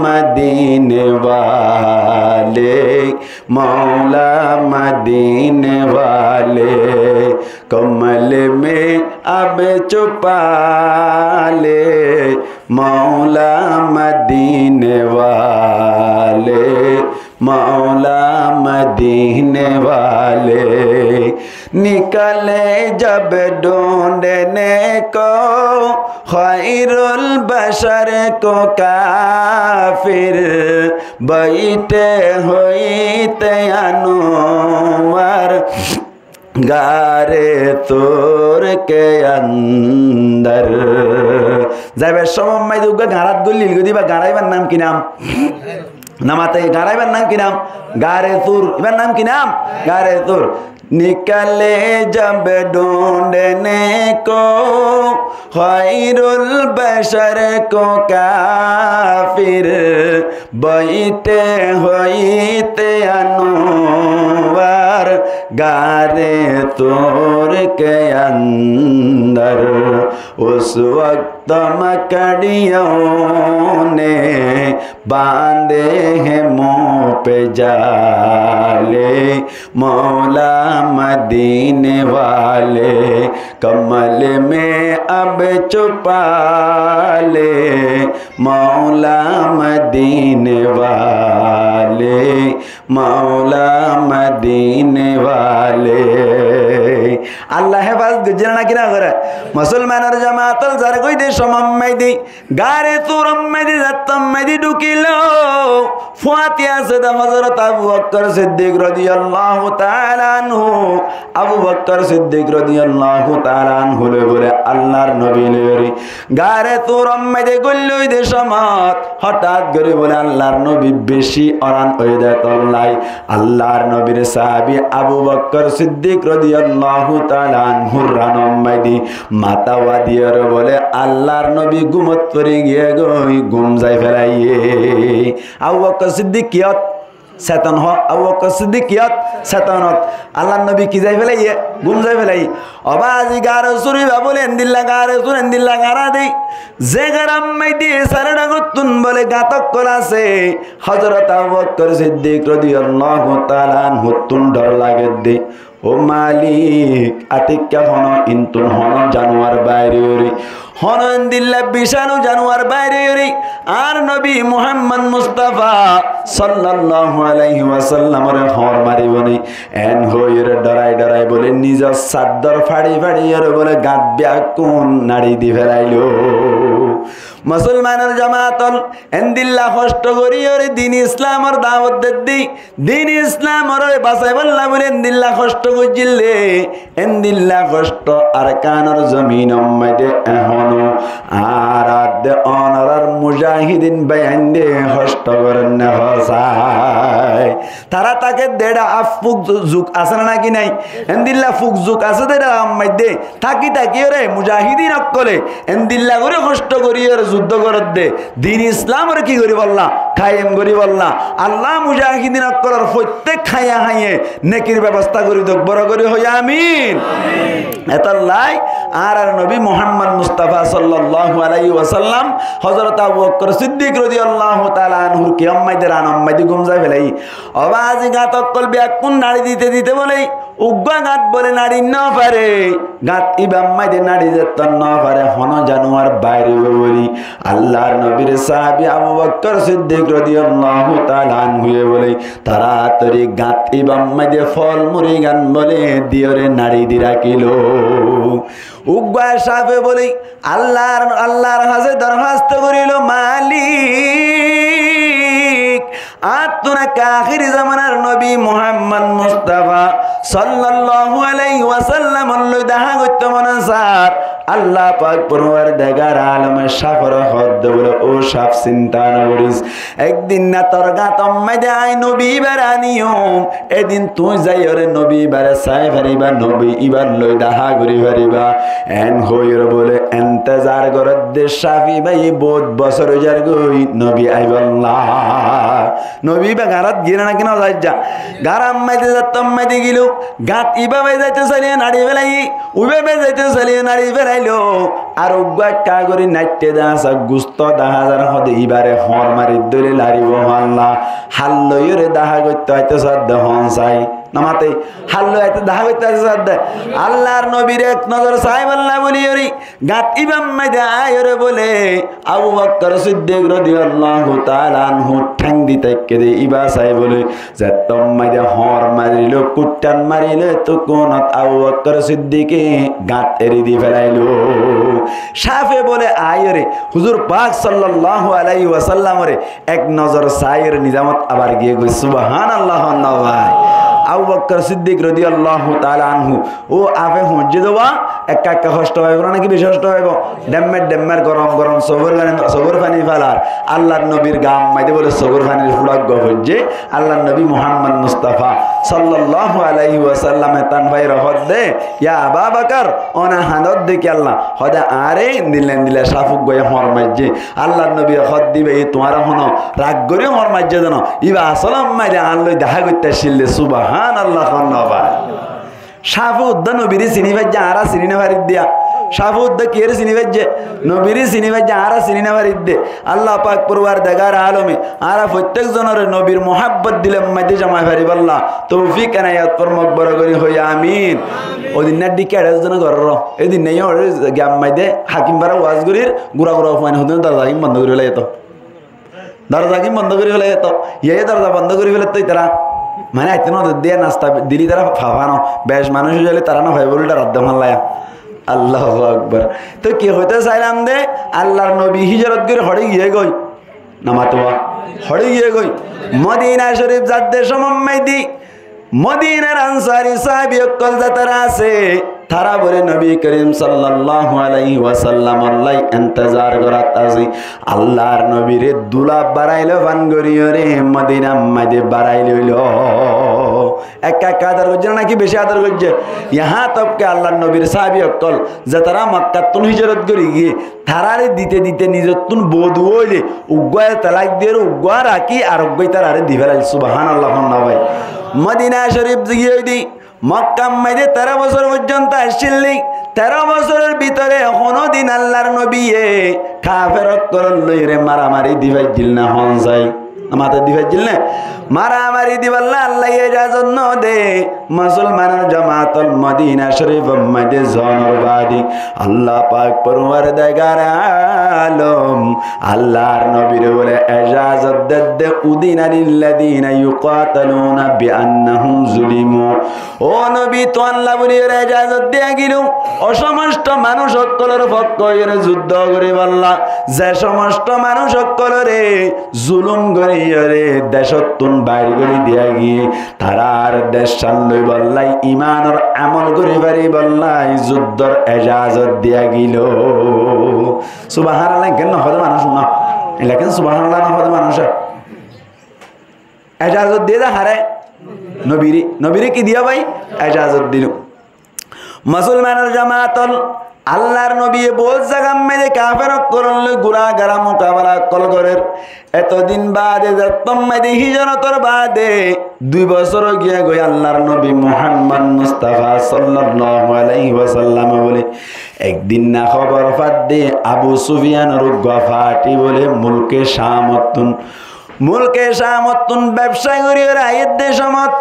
Madine wale, Maula Madine wale, kammal mein ab chupale, Maula Madine wale, Maula Madine wale." Nikale jab dhoondhne ko khairul bashar ko kafir, baithe hoite Anwar Gare Tur ke andar. Zaibar somot maze uggwá gañrat goillil goi de, íba gañra íbar nam ki nam? Namate gañra íbar nam ki nam? Gare Tur. Íbar nam ki nam? Gare Tur. Nikale jab dhoondhne ko khairul bashar ko kafir, baithe hoite Anwar Gare Tur ke andar. Us waqt makdiyone bandhe hain munh pe jale, Maula Madine wale, kammal mein ab chupale, Maula Madine wale, Maula Madine wale. Allah hefazot goijjé naki no goré? Musolmanor jamaat ol zargói de somot maze Gare Tur or maze, zattór maze dhukilo, fuáñti asé de Hozrot Abu Bakkar Siddik rodiyallahu taala anhu. Abu Bakkar Siddik rodiyallahu taala anhu loi bóle Allar nobi loi Gare Tur or maze goillói de somot, hotát gorí bóle Allar nobi beci oran óiye de tollai Allar nobir sahabi Abu Bakkar Siddik rodiyallahu taala anhur ranor maze mata wadiyoré bóle Allar nobi gúmot fori giyé goi, gúm zai felaiye. Abu Bakkar Siddik kiyót seton hoó, Abu Bakkar Siddik kiyót? Setonot. Allar nobi ki zai felaiye? Gúm zai felaiye. Ó bazi, Gare Tur íba bóle endilla Gare Tur, endilla gañra de. Ze gañrar maze sairó dhakottún bóle gáñt okkol asé. Hozrot Abu Bakkar Siddik rodiyallahu taala anhuttún dhor lage de. Ó malik, atikka hono intún hono januar bair óiyoré, hono endilla bicálu januar bair óiyoré, añár nobi Muhammad Mustafa sallallahu alaihi wasallam ore hoor maribo né? En hoiyoré dhorai dhorai bóle nizor saddor fari fari ore bóle gáñt beggún nari di felailo. Musolmanor jamaat ól, endilla hoctho gorí ore din Islamor dawot dedde, din Islamoré basaibálla buli endilla hoctho goijjíl de, endilla hoctho Arkanor zominor maze ehóno añárar de onorar mujahidin báiyain de hoctho gorér né hoósai. Tará táke de, eçé ar fuk zuk asé né náki nái? Endilla fuk zuk asé de eçé ar maze de. Táki táki ore mujahidin ókkole endilla gorí hoctho gorí ore zuddó gorér de. Din Islamoré ki goríbolla? Kayem goríbolla. Allah mujahidin ókkolor fottek háiye háiye nekir bebosta gorí douk. Boro gorí hoó amin. Etollá añárar nobi Muhammad Mustafa sallallahu alaihi wasallam Hozrot Abu Bokkor Siddik rodiyallahu taala anhur kiyór maze de, ranor maze de gúm zai félaiye. Ó baázi, gat ókkol beggún naçi dite dite bóle uggúa gat bóle naçi nofare. Gat íbar maze de naçi zettót nofare, honó januar bair óibo bóli Allar nobir sahabi Abu Bokkor Siddik rodiyallahu taala anhuye bóle toratori gat íbar maze de fol muri gán bóle diyore naçi di rakílo. Uggúa safe bóle Allar, Allar hañsé dorhast gorílo, Malik, añáttun ek ahéri zomanar nobi Muhammad Mustafa sallallahu alaihi wasallamor loi dahá goittó mone sar. Allah pak porwardigar alome saforé hoódde bóle, ó saf, sinta no goris. Ek din na tor gañtor maze de añí nobi íbaré aniyum, e din tuñí zaiyóre nobi íbaré sai faribá, nobi íbar loi dahá gorí faribá. Eén hoiyóre bóle entezar gorédde safi báiye bout bosór ói zargói nobi aibólla. Nobi íba gañrat giyé né náki no zai? Gañr maze de zettót maze de giyói, gañt íba bái zaito sailé naçi félaiye, uiba bái zaito sailé naçi félailo. Ar uggúa ekká gorí naiththé de asé, gustó dahá zar hoóde íbaré hoóñr mari dóri laribo hoólla. Hálloiyóre dahá goittó aitó sadde hoón sai. No mate, hálloi aitó dahá goittó aitó sadde. Allar nobiré ek nozor saibálla bóli ore gañt íbar maze de aiyóre bóle Abu Bokkor Siddik rodiyallahu taala anhu théng di táikke de íba sai bóle zettót maze de hoóñr marilo, kuththán marilo, ettókkunot Abu Bokkor Siddike gañt eri di félailo. Safe bóle aiyóre huzur pak sallallahu alaihi wasallamoré ek nozor saiyóre nizamot abar giyé goi. Subhanallah hoón na bái. Abu Bokkor Siddik rodiyallahu taala anhu ó afe foóñijje de, ekká ekká hoctho faibo né náki beci hoctho faibo? Dhemmer dhemmer gorom gorom sogór fani, sogór fani félar. Allar nobir gañr maze de bóle sogór fanir fúça uggúa foijjé. Allar nobi Muhammad Mustafa sallallahu alaihi wasallame tán faiyóre hoódde, ya Aba Bakar, óna hañdódde kiyólla? Hoóde añáre endilla endilla saf uggúaye hoóñr maijjé. Allar nobiye hoódde íba tuáñre honó rag gorí hoóñr maijjé de no, íba asolor maze de añár loi dahá goittó aiccíl de. Subhanallah hoón na bái. Safe uddá nobiré siní faijjé, añára siní no faridde. Safe uddá kiyóre siní faijjé? Nobiré siní faijjé, añára siní no faridde. Allah pak porwardigar alome añára fottek zonoré nobir muhábbot dilor maze de zomai faribálla toufik enayat formok, boro gorí hoó amin. Ó din na dhikká eçé zone gorór, e din na yó gañr maze de hakim fara waz gorír, gura gura fuain hodún dorza gín bondo gorí félaiye to. Dorza gín bondo gorí félaiye to. Yé dorza bondo gorí félaitto itará. Mane aitó no dedde, nasta dile itará faibo no. Bec manúic óile tará no faibo bóli dhoradde fán laiya. Allahu Akbar. Toi ki hoitó sailam de, Allar nobi híjrot gorí hoçé giyé goi? No mato bái. Hoçé giyé goi? Modina Corif zadde somot maze de Modinar ansari sahabi ókkol zetará asé, tará bóle nobi korim sallallahu alaihi wasallamor loi entezar gorat asé. Allar nobiré dula barailo fán goríyore Modinar maze de barai loilo. Ekká ekká ador goijjé né náki beci ador goijjé? Yahá tok ke Allar nobir sahabi ókkol zetará Makkattún híjrot gorí giyé, taráre dite dite nizottún bodu óile uggúa talak diyóre uggúa rakí ar uggúa ítararé di félail. Subhanallah hoón na bái. Modina Corif giyói de Makkar maze de teró bosór foijjonto accíl de. Teró bosóror bútore honódin Allar nobiye kafer ókkolor lói re maramari di faijjíl né hoón sai? Mata di faijjíl né? Maramari dibálla Allaye ejazot no de. Musolmanor jamaat ól, Modina Corifor maze de zonor baade Allah pak porwardigare alom Allar nobire bóle ejazot dedde, أذن للذين يقاتلون بأنهم ظلموا. Ó nobi, tuáñlla bóli ore ejazot diya giló, ó somosto manúic ókkolor fokko ói ore zuddó goríbolla, ze somosto manúic ókkolore zulum gorí ore decóttun bair gorí diya giyé, tarár decán loibolla, imanor amol gorí faribólla zuddór ejazot diya giló. Subhanallah, engán no hoó de manúic, no. Lekin subhanallah no hoó de manúic. Ejazot diyé de hare? Nobire. Nobire ki diyé bái? Ejazot diló. Musolmanor jamaat ol, Allar nobiye bout zagar maze kafer ókkolor loi gura gara mukabela ókkol gorer. Etodin baade zettót maze hijrotor baade dui bosór giyé goi, Allar nobi Muhammad Mustafa sallallahu alaihi wasallame bóle ek din na hóbor fadde Abu Sufiyanor uggwá fati bóle mulke Camottún Mulke Camottún bebsa gorí ore aiyér de somot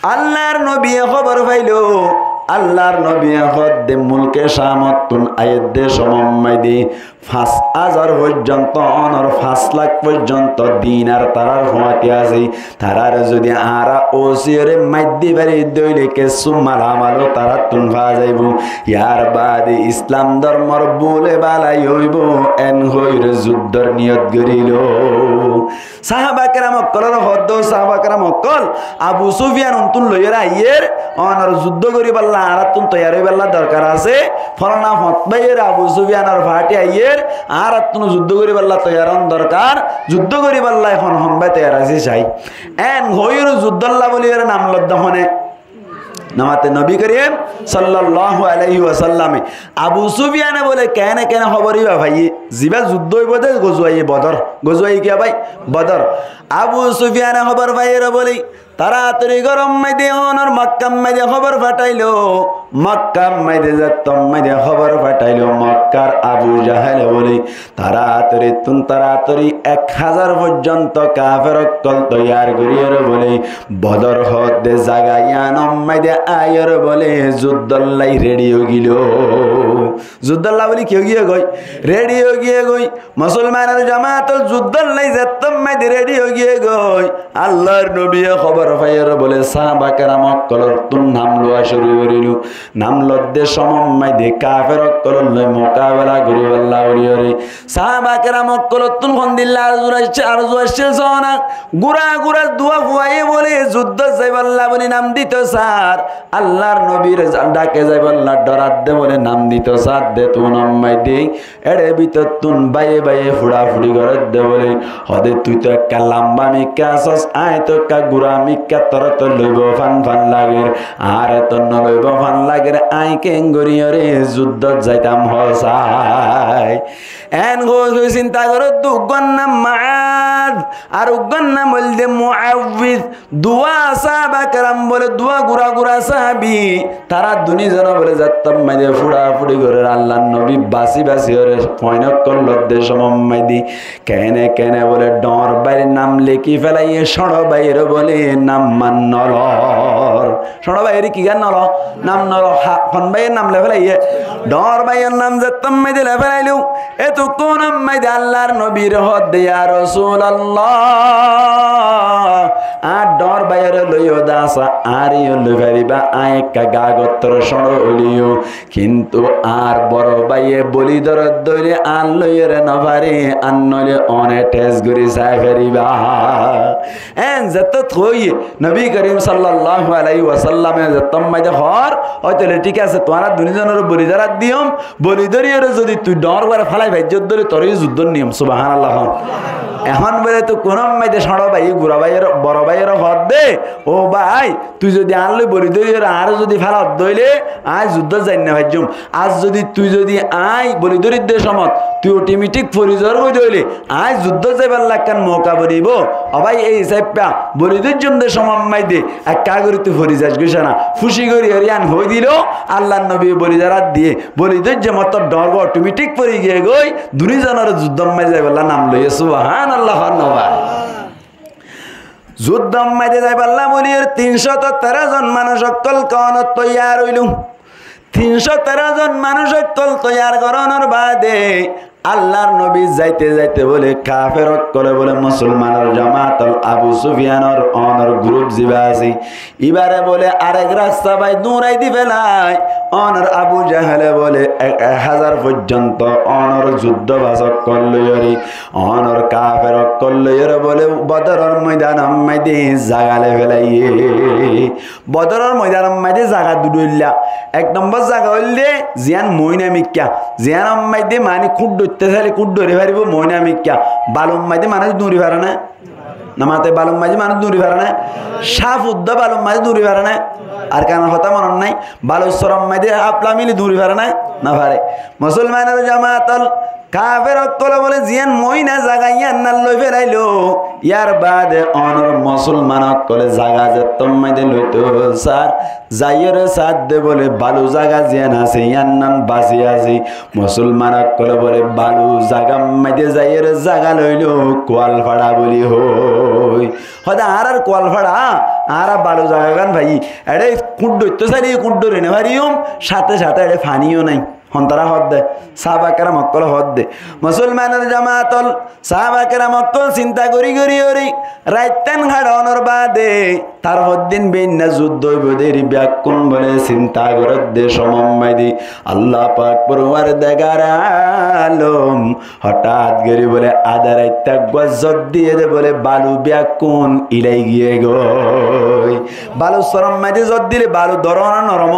Allar nobiye hóbor failó. Allar nobiye hoódde mulke Camottún aiyér de somot maze fañs házar foijjonto onor fañs lak foijjonto dinar tarár fúañti asé. Tarár zodi añára ósi ore maidde fari dóile kessú malamal ó taráttun faa zaibou. Yar baade Islam dormor bule balai óibou, en hoói ore zuddor niyot gorílou. Sáhaba keram ókkolóre hoódde, sáhaba keram ókkol, Abu Sufiyan untún loiyóre aiyér, onor zuddó goríbolla añáráttun toiyar óibolla dorkar asé. Fólana fotbáiyore Abu Sufiyanor faáti aiyér, añáráttun zuddó goríbolla toiyar ón dorkar, zuddó goríbolla hon hon bái toiyar asé sai. En hoiyóre zuddólla bóliyóre nam lodde hone. Namate nobi korim sallallahu alaihi wasallame. Abu Sufiyane bóle, kene kene hóbor íba faiyé, zibá zuddó óibo de gozuwaye Bodor. Gozuwaye kiyá bái? Bodor. Abu Sufiyane hóbor faiyóre bóle, toratori gorom maze onor Makkar maze hóbor fathailó. Makkar maze zettót maze hóbor fathailó, Makkar Abu Jahele bóle, toratorittún toratori ek házar foijjonto kafer ókkol toiyar goríyore bóle, Bodor hoódde zaga yíanor maze aiyóre bóle, zuddólla redi óigiló. Zuddólla bóle ki óigiyé goi? Redi óigiyé goi. Musolmanor jamaat ol, zuddólla zettót maze redi óigiyé goi, Allar nobiye hóbor faiyóre bóle sáhaba keram ókkolóttun nam lowa cúru gorílou. Nam lodde somot maze kafer ókkolór loi mukabela goríbolla goríyore. Sáhaba keram ókkolottún hondilla arzu aiccé, arzu aiccíl sóna. Gura gura duwa fuaye bóle zuddót zaibolla bóle nam dito sar. Allar nobire za-, dhake zaibolla dhoradde bóle nam dito sar de tunot maze. Ére bitottún báiye báiye fuçafuçi gorédde bóle, hoóde, tui to ekka lamba mikká asós, aññí to ekka gura mikká, toré to loibo fan fan lager, añáre to noloibo fan lager, aññí keéngorí ore zuddót zaitam hoó sai. Eén hoói hoói sinta gorédde, uggúar nam Muáz, ar uggúar nam óilde Muáwwiz. Duwá sáhaba keram bóle, duwá gura gura sáhabi, tará duní zone bóle zettót maze fuçafuçi gorér, Allar nobi basi basi óre fuain ókkol lodde somot maze kene kene bóle dhoóñr báir nam leki félaiye, cóñço báir bóle nam man nolor. Cóñço báir ki gan nolo? Nam nolo. Ha, hon báir nam le félaiye? Dhoóñr báir nam zettót maze le félailou. Etukkúnot maze Allar nobire hoódde, ya Rosulallah, añár dhoóñr báiyore loiyó de asá, añáreyó loi faribá, aññí ekka gagottor cóñço óileyó, kintu añár boro báiye boli doredde óile añár loiyóre nofare, ar noóile one thes gorí sai faribá. Eén zettót hoóiye, nobi korim sallallahu alaihi wasallame zettót maze hoór, ói tóile thík asé, tuáñra duní zonore boli dórat diyum, boli dóriyore zodi tui dhoóñr uore félai faijjós dóile toré yó zuddót niyum, subhánallah hoón. Ehón bóle etukkúnot maze cóñço báiye gura báiyore, boro báiyore hoódde, ó bái, tui zodi añár loi boli dóriyore añáre zodi félat dóile, aññí zuddót zai nofaijjum. Ar zodi tui zodi aññí boli dóridde somot tui otometik fori zor goi dóile, aññí zuddót zaibolla ekkán mouka bonibó. Ó bái, éi hísafe boli dóijjum de somot maze ekka gorí tui fori zais goi sána. Fúci gorí ore yían hoói diló, Allar nobiye boli dórat diyé, boli dóijje mottor dhoóñr uore otometik fori giyé goi, duní zonore zuddót maze zaibolla nam loiyé, subhánallah hoón no bái. Zuddót maze zaibolla bóli ore tin cót teró zon manúic ókkol koónot toiyar óilou. Tin cót teró zon manúic ókkol toiyar gorónor baade Allar nobi zaite zaite bóle kafer ókkole bóle musolmanor jamaat ol Abu Sufiyanor onor guruf ziba asé, ibare bóle arek rasta bái duñrai di felai. Onor Abu Jahele bóle ek, ek házar foijjonto onor zuddo bas ókkol loiyóre, onor kafer ókkol loiyóre bóle Bodoror moidanor maze zaga loi felaiye. Bodoror moidanor maze zaga dui dhoilla. Ek nombor zaga óilde ziyán moóina mikká, ziyánor maze mani kúñr dóitto sailé kúñr dóri faribó, moóina mikká. Balur maze manúic duñri fare né? Nomate, balur maze manúic duñri fare né? Saf uddá balur maze duñri fare né? Arkanor hotá monot nái? Balur soror maze afla mili duñri fare né? Nofare. Musolmanor jamaat ol, kafer ókkole bóle ziyán moóina zaga yían loi felailo. Yar baade onor musolman ókkole zaga zettór maze loito sar, zaiyóre sar de bóle balu zaga ziyán asé yían basi asé. Musolman ókkole bóle balu zagar maze zaiyóre zaga loilo Kualfara bóli hoi. Hoó de añárar Kualfara, añára balu zagagan faiyi. Eçé kúñr dóitto sailé kúñr dóri nofariyum, sáte sáte eçé faníyo nái. Hontará hoó de, sáhaba keram ókkole hoó de. Musolmanor jamaat ol, sáhaba keram ókkol sinta gorí gorí gorí raittán háçonor baade, tarfor din beinna zuddo óibo de eri bekkún bóle sinta gorér de somot maze Allah pak porwardegar alom hotát gorí bóle adá raitta eggúa zot diye de bóle balu bekkún ilai giyé goi. Balur soror maze zot dile balu doro né norom?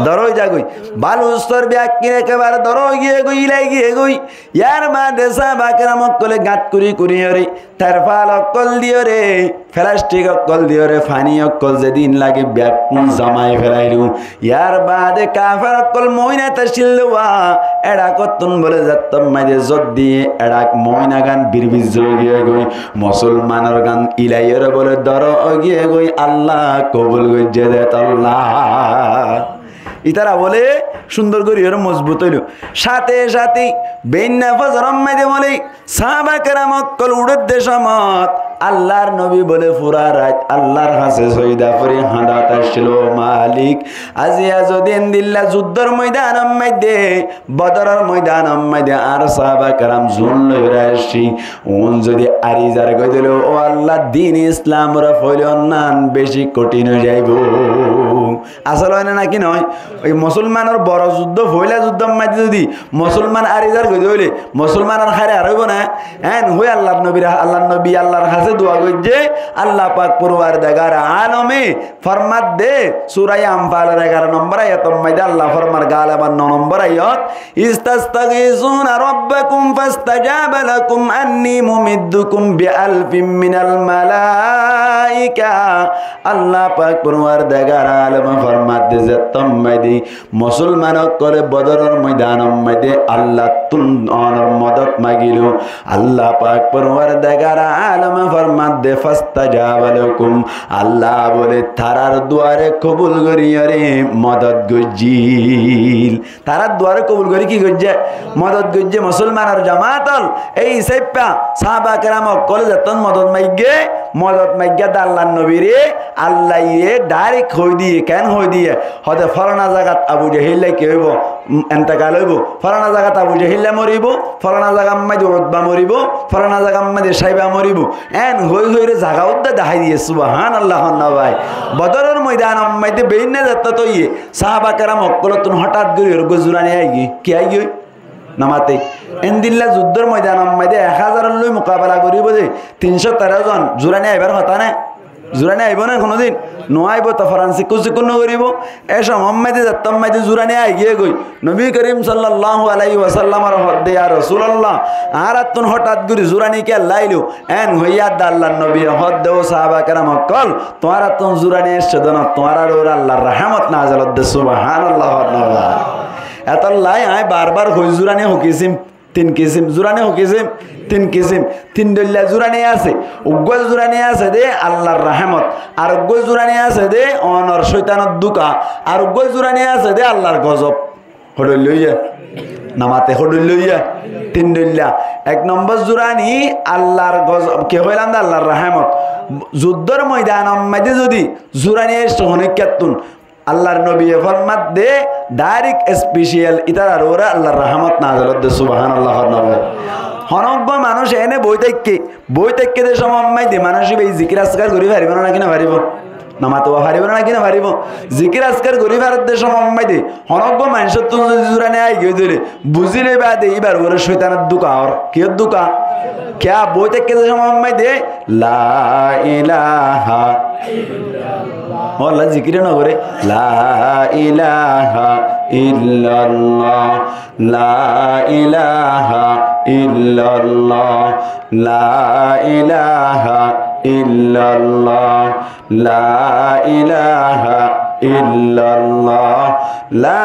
Doro ói za goi. Balur sor bekkún ekebare doro ói giyé goi, ilai giyé goi. Yar baade sáhaba keram ókkole gat kuri kuri yóre, terfal ókkol diyóre, felastik ókkol diyóre, faní ókkol zedún lage bekkún zomai felailo. Yar baade kafer ókkol moóina taccíl de, eçé kottún bóle zettór maze zot diye, eçé moóinagan birbizz ói giyé goi, musolmanor gan ilaiyóre bóle doro ói giyé goi, Allah kobul goijjé de tolla. Ítara bóle cúndor gorí yóre mozbut óilo. Sáte sáte beinna fozoror maze bóle sáhaba keram ókkol uçér de somot Allar nobi bóle fura rait Allar hañse sóida fori hañdát accíl, "Ó Malik, aziya zodi endilla zuddor moidanor maze, Bodoror moidanor maze añár sáhaba keram zun loiyóre aiccí, uún zodi ari zar goi de óile, ó Allah, din Islamoré foilon nan beci kothín ói zaibo." Asól óine náki noó? Ói musolmanor boro zuddo, foila zuddor maze zodi musolman ari zar goi de óile, musolmanor hári ar óibo né? Eén hoi Allar nobi, Allar nobi Allar hañse dua goijjé, Allah pak porwardegar alome formar de, Sura Anfalor egaro nombor ayator maze Allah formar, galeban no nombor ayat, "Istastagisuna rabbakum fastajaba lakum anni mumiddukum bi alfin minal malaika." Allah pak porwardegar alome formar de, zettór maze musolman ókkole Bodoror moidanor maze Allattún onor modot magilo, Allah pak porwardegar alome formar de, "Fastajaba lakum." Allah bóle tarar duare kobul gorí yóre modot goijjíl. Tarar duare kobul gorí ki goijjé? Modot goijjé. Musolmanor jamaat ol, ei hísafe sáhaba keram ókkole zettót modot maigge, modot maigge de Allar nobire, Allaye dairek hoi diye, keén hoi diye? Hoó de, "Folana zagat Abu Jahilla ki óibo? Entekal óibo. Folana zagat Abu Jahilla moribo, folana zagar maze Utba moribo, folana zagar maze Saiba moribo." Eén hoi hoiyóre zaga uddá dahái diye. Subhanallah hoó na bái. Bodoror moidanor maze beinna zettót óiye, sáhaba keram ókkolottún hotát gorí eggúa zurani aigiyói. Ki aigiyói? Nomate. Endilla zuddor moidanor maze ek házar loi mukabela goríbo de, tin cót teró zon, zurani aibar hotá né? Zurani aibo né honodin? No aibo. Toh foran sikkún sikkún no goríbo. E somot maze zettót maze zurani aigiyói goi. Nobi Korim sallallahu alaihi wasallamore hoó de, "Ya Rasulallah, añárattún hotát gorí zurani kiyólla ailo?" Eén hoiyé de Allar nobi hoó de, "Ó sáhaba keram ókkol, tuáñrattún zurani aiccé de no, tuáñrar uore Allar rahmot nazel ódde." Subhanallah hoó na bái. Etolla añí bar bar hoi, zurani hoi kisím, tin kisím, zurani hoi kisím, tin kisím. Tin dhoilla zurani asé. Eggúa zurani asé de Allar rahmot, areggúa zurani asé de onor cóitanor duka, areggúa zurani asé de Allar gozob. Hó dhoilla óiye? Nomate, hó dhoilla óiye? Tin dhoilla. Ek nombor zurani Allar gozob, ki hoilam de, Allar rahmot. Zuddor moidanor maze zodi zurani aiccé honikkattún, Allar nobiye formar de, dairek especial ítarar uore Allar rahámot nazil ór de, subhánallah hoór na bái. Honó uggwá manúic ene boi táikke, boi táikke de cómot maze de manúic íba zikir askar gorí faribó né náki no faribó? Nomate uá faribó né náki no faribó? Zikir askar gorí farer de cómot maze de honó uggwá manúicottún zodi zurani aigiyói de óile, buzí loiba de íbar uore cóitanor dúka ór. Kiyór dúka? Kiyá boi táikke de cómot maze de la ilaha illallah. Ó Allah, zikir no goré. La ilaha illallah, la ilaha illallah, la ilaha illallah, la ilaha illallah, la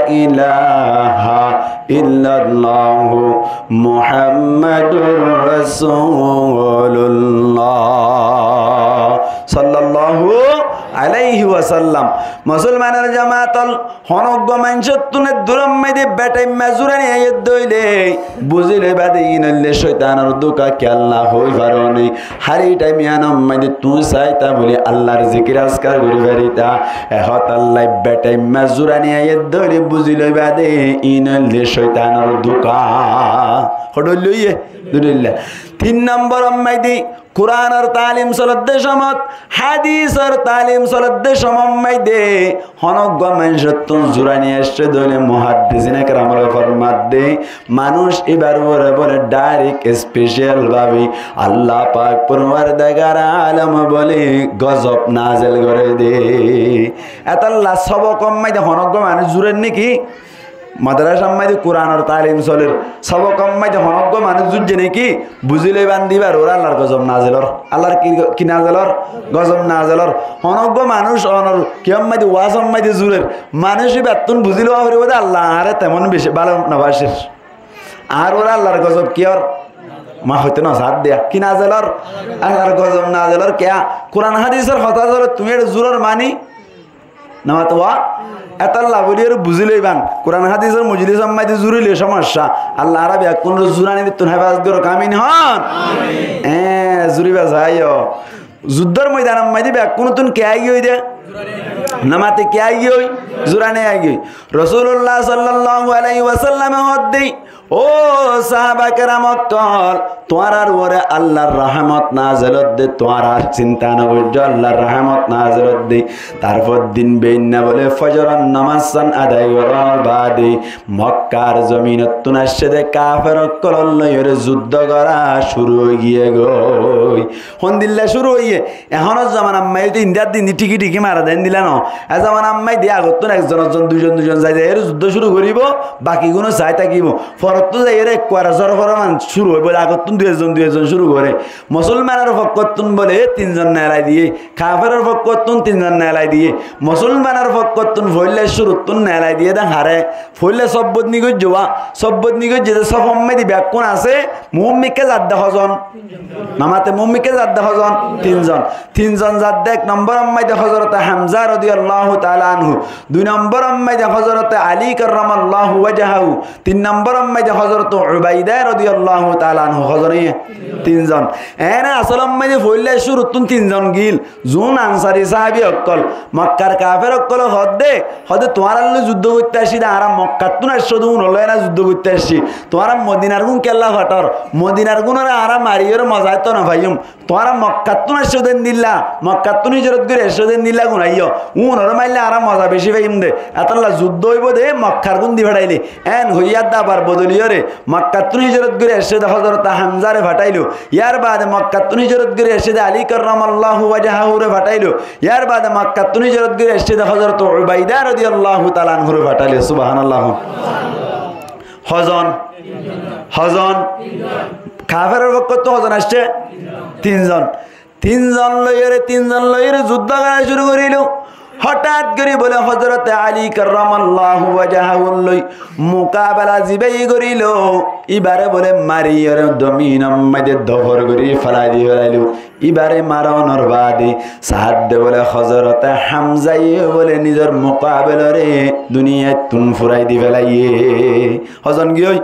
ilaha illallah. Muhammadur Rasulullah sallallahu alaihi wasallam. Musolmanor jamaat ol, honó uggwá manúicottún e durór maze de beçaimma zurani aiyé de óile, buzí loiba de iín óilde cóitanor dúka, kiyólla hoói faro né? Hári thaim iánor maze de tuñí saitá buli Allar zikir askar gorí farita. E hotálla beçaimma zurani aiyé de óile buzí loiba de iín óilde cóitanor dúka. Hoçé dóilla óiye? Dui dóilla. Tin nombor or maze de Kuranor taalim soler de cómot, hádisor taalim soler de cómot maze de honó uggwá manúicottún zurani aiccé de óile muhaddisine keram ol formar de, manúic íbar uore bóle dairek especial bábe Allah pak forwardegar alom bóle gozob nazil goré de. Etálla sóbok or maze de honó uggwá manúic zurer né ki? Madrasar maze de Kuranor taalim soler, sóbok or maze de honó uggwá manúic zuijjé né ki? Buzí loiba de íbar uore Allar gozob nazil ór. Allar ki, ki nazil ór? Gozob nazil ór. Honó uggwá manúic onor kiyór maze de, waz or maze de zurer, manúic íbattún buzí loiba foribó de Allah añáre temon beci bála no bacér. Añár uore Allar gozob kiyór? Maá hoitó no saá de. Ki nazil ór? Allar gozob nazil ór. Kiyá? Kuran hádisor hotá zodi tuñí eçé zuror mani, nomate uá? Etálla buli eçé buzí loiban. Kuran hádisor mojlis or maze de zurile cómoccá. Allah añára beggúnore zurani dittún héfazot goró, amin hoón. Amin. E, zuriba saiyó. Zuddór moidanor maze de beggúnottún ke aigiyói de? Nomate ke aigiyói? Zurani aigiyói. Rosulullah sallallahu alaihi wasallame hoór de, ó sahaba keram ókkol, tuáñrar uore Allar rahámot nazil ór de, tuáñra sinta no goijjó, Allar rahámot nazil ór de. Tarfor din beinna bóle fozoror nomaz san adai gorór baade Mokkar zominottún aiccé de kafer ókkolor loi ore zuddó gorá cúru ói giyé goi. Hondilla cúru óiye? Ehónor zomanar maze de indar dindi thíki thíki mara de, endilla no. E zomanar maze de agottún ekzon ekzon, duizon duizon zai zai ere zuddó cúru goríbo, bakigúno sai tákibo. Forottú zai ere ekkuare zór foroman cúru óibo de, agottún dui ekzon dui ekzon cúru goré. Musolmanor fokkottún bóle tinzon neelai diyé, kaferor fokkottún tinzon neelai diyé. Musolmanor fokkottún foóilla cúruttún neelai diyé de haré, foóilla sóbbot nigoijjé wa, sóbbot nigoijjé de sófor maze de bekkún asé, muúmikká zadde hozon? Nomate muúmikká zadde hozon? Tinzon. Tinzon zadde ek nombor or maze de Hozorote Hamza rodiyallahu taala anhu, dui nombor or maze de Hozorote Ali karramallahu wajahahu, tin nombor or maze de Hozorote Ubaida rodiyallahu taala anhu. Hozon óiye? Tinzon. Ene asol or maze de foóilla cúruttún tinzon giíl. Zuún ansari sahabi ókkol, Mokkar kafer ókkole hoódde, hoódde, tuáñrallói zuddó goittó aiccí de, añára Mokkattún aiccó de, únollói ena zuddó goittó aiccí. Tuáñra Modinargún kiyólla fathor? Modinargúnore añára mariyóre moza étto no faiyúm. Tuáñra Mokkattún aiccó de endilla, Mokkattún híjorot gorí aiccó de endilla gunaiyó. Únoré maille añára moza bicí faiyúm de. Etálla zuddó óibo de Mokkargún di fathaile. Eén hoiyé dabar bodoliyóre Mokkattún híjorot gorí aiccé de Hozorote Hamzare fathailo. Yárbaade Mokkattún híjorot gorí aiccé de Ali karramallahu wajahahure fathailo. Yárbaade Mokkattún híjorot gorí aiccé de Hozorote Ubaida rodiyallahu taala anhure fathailo. Subhanallah. Hozon? Hozon? Kaferor fokkottú hozon aiccé? Tinzon. Tinzon loiyóre, tinzon loiyóre zuddó gorá cúru gorílo. Hotát gorí bóle Hozorote Ali karramallahu wajahahur loi mukabela zibáye gorílo, íbare bóle mariyóre zominor maze dofor gorí félai di félailo. Íbare maronor baade saádde bóle Hozorote Hamzaye bóle nizor mukabelare duniyaittún furai di félaiyé. Hozon giyói?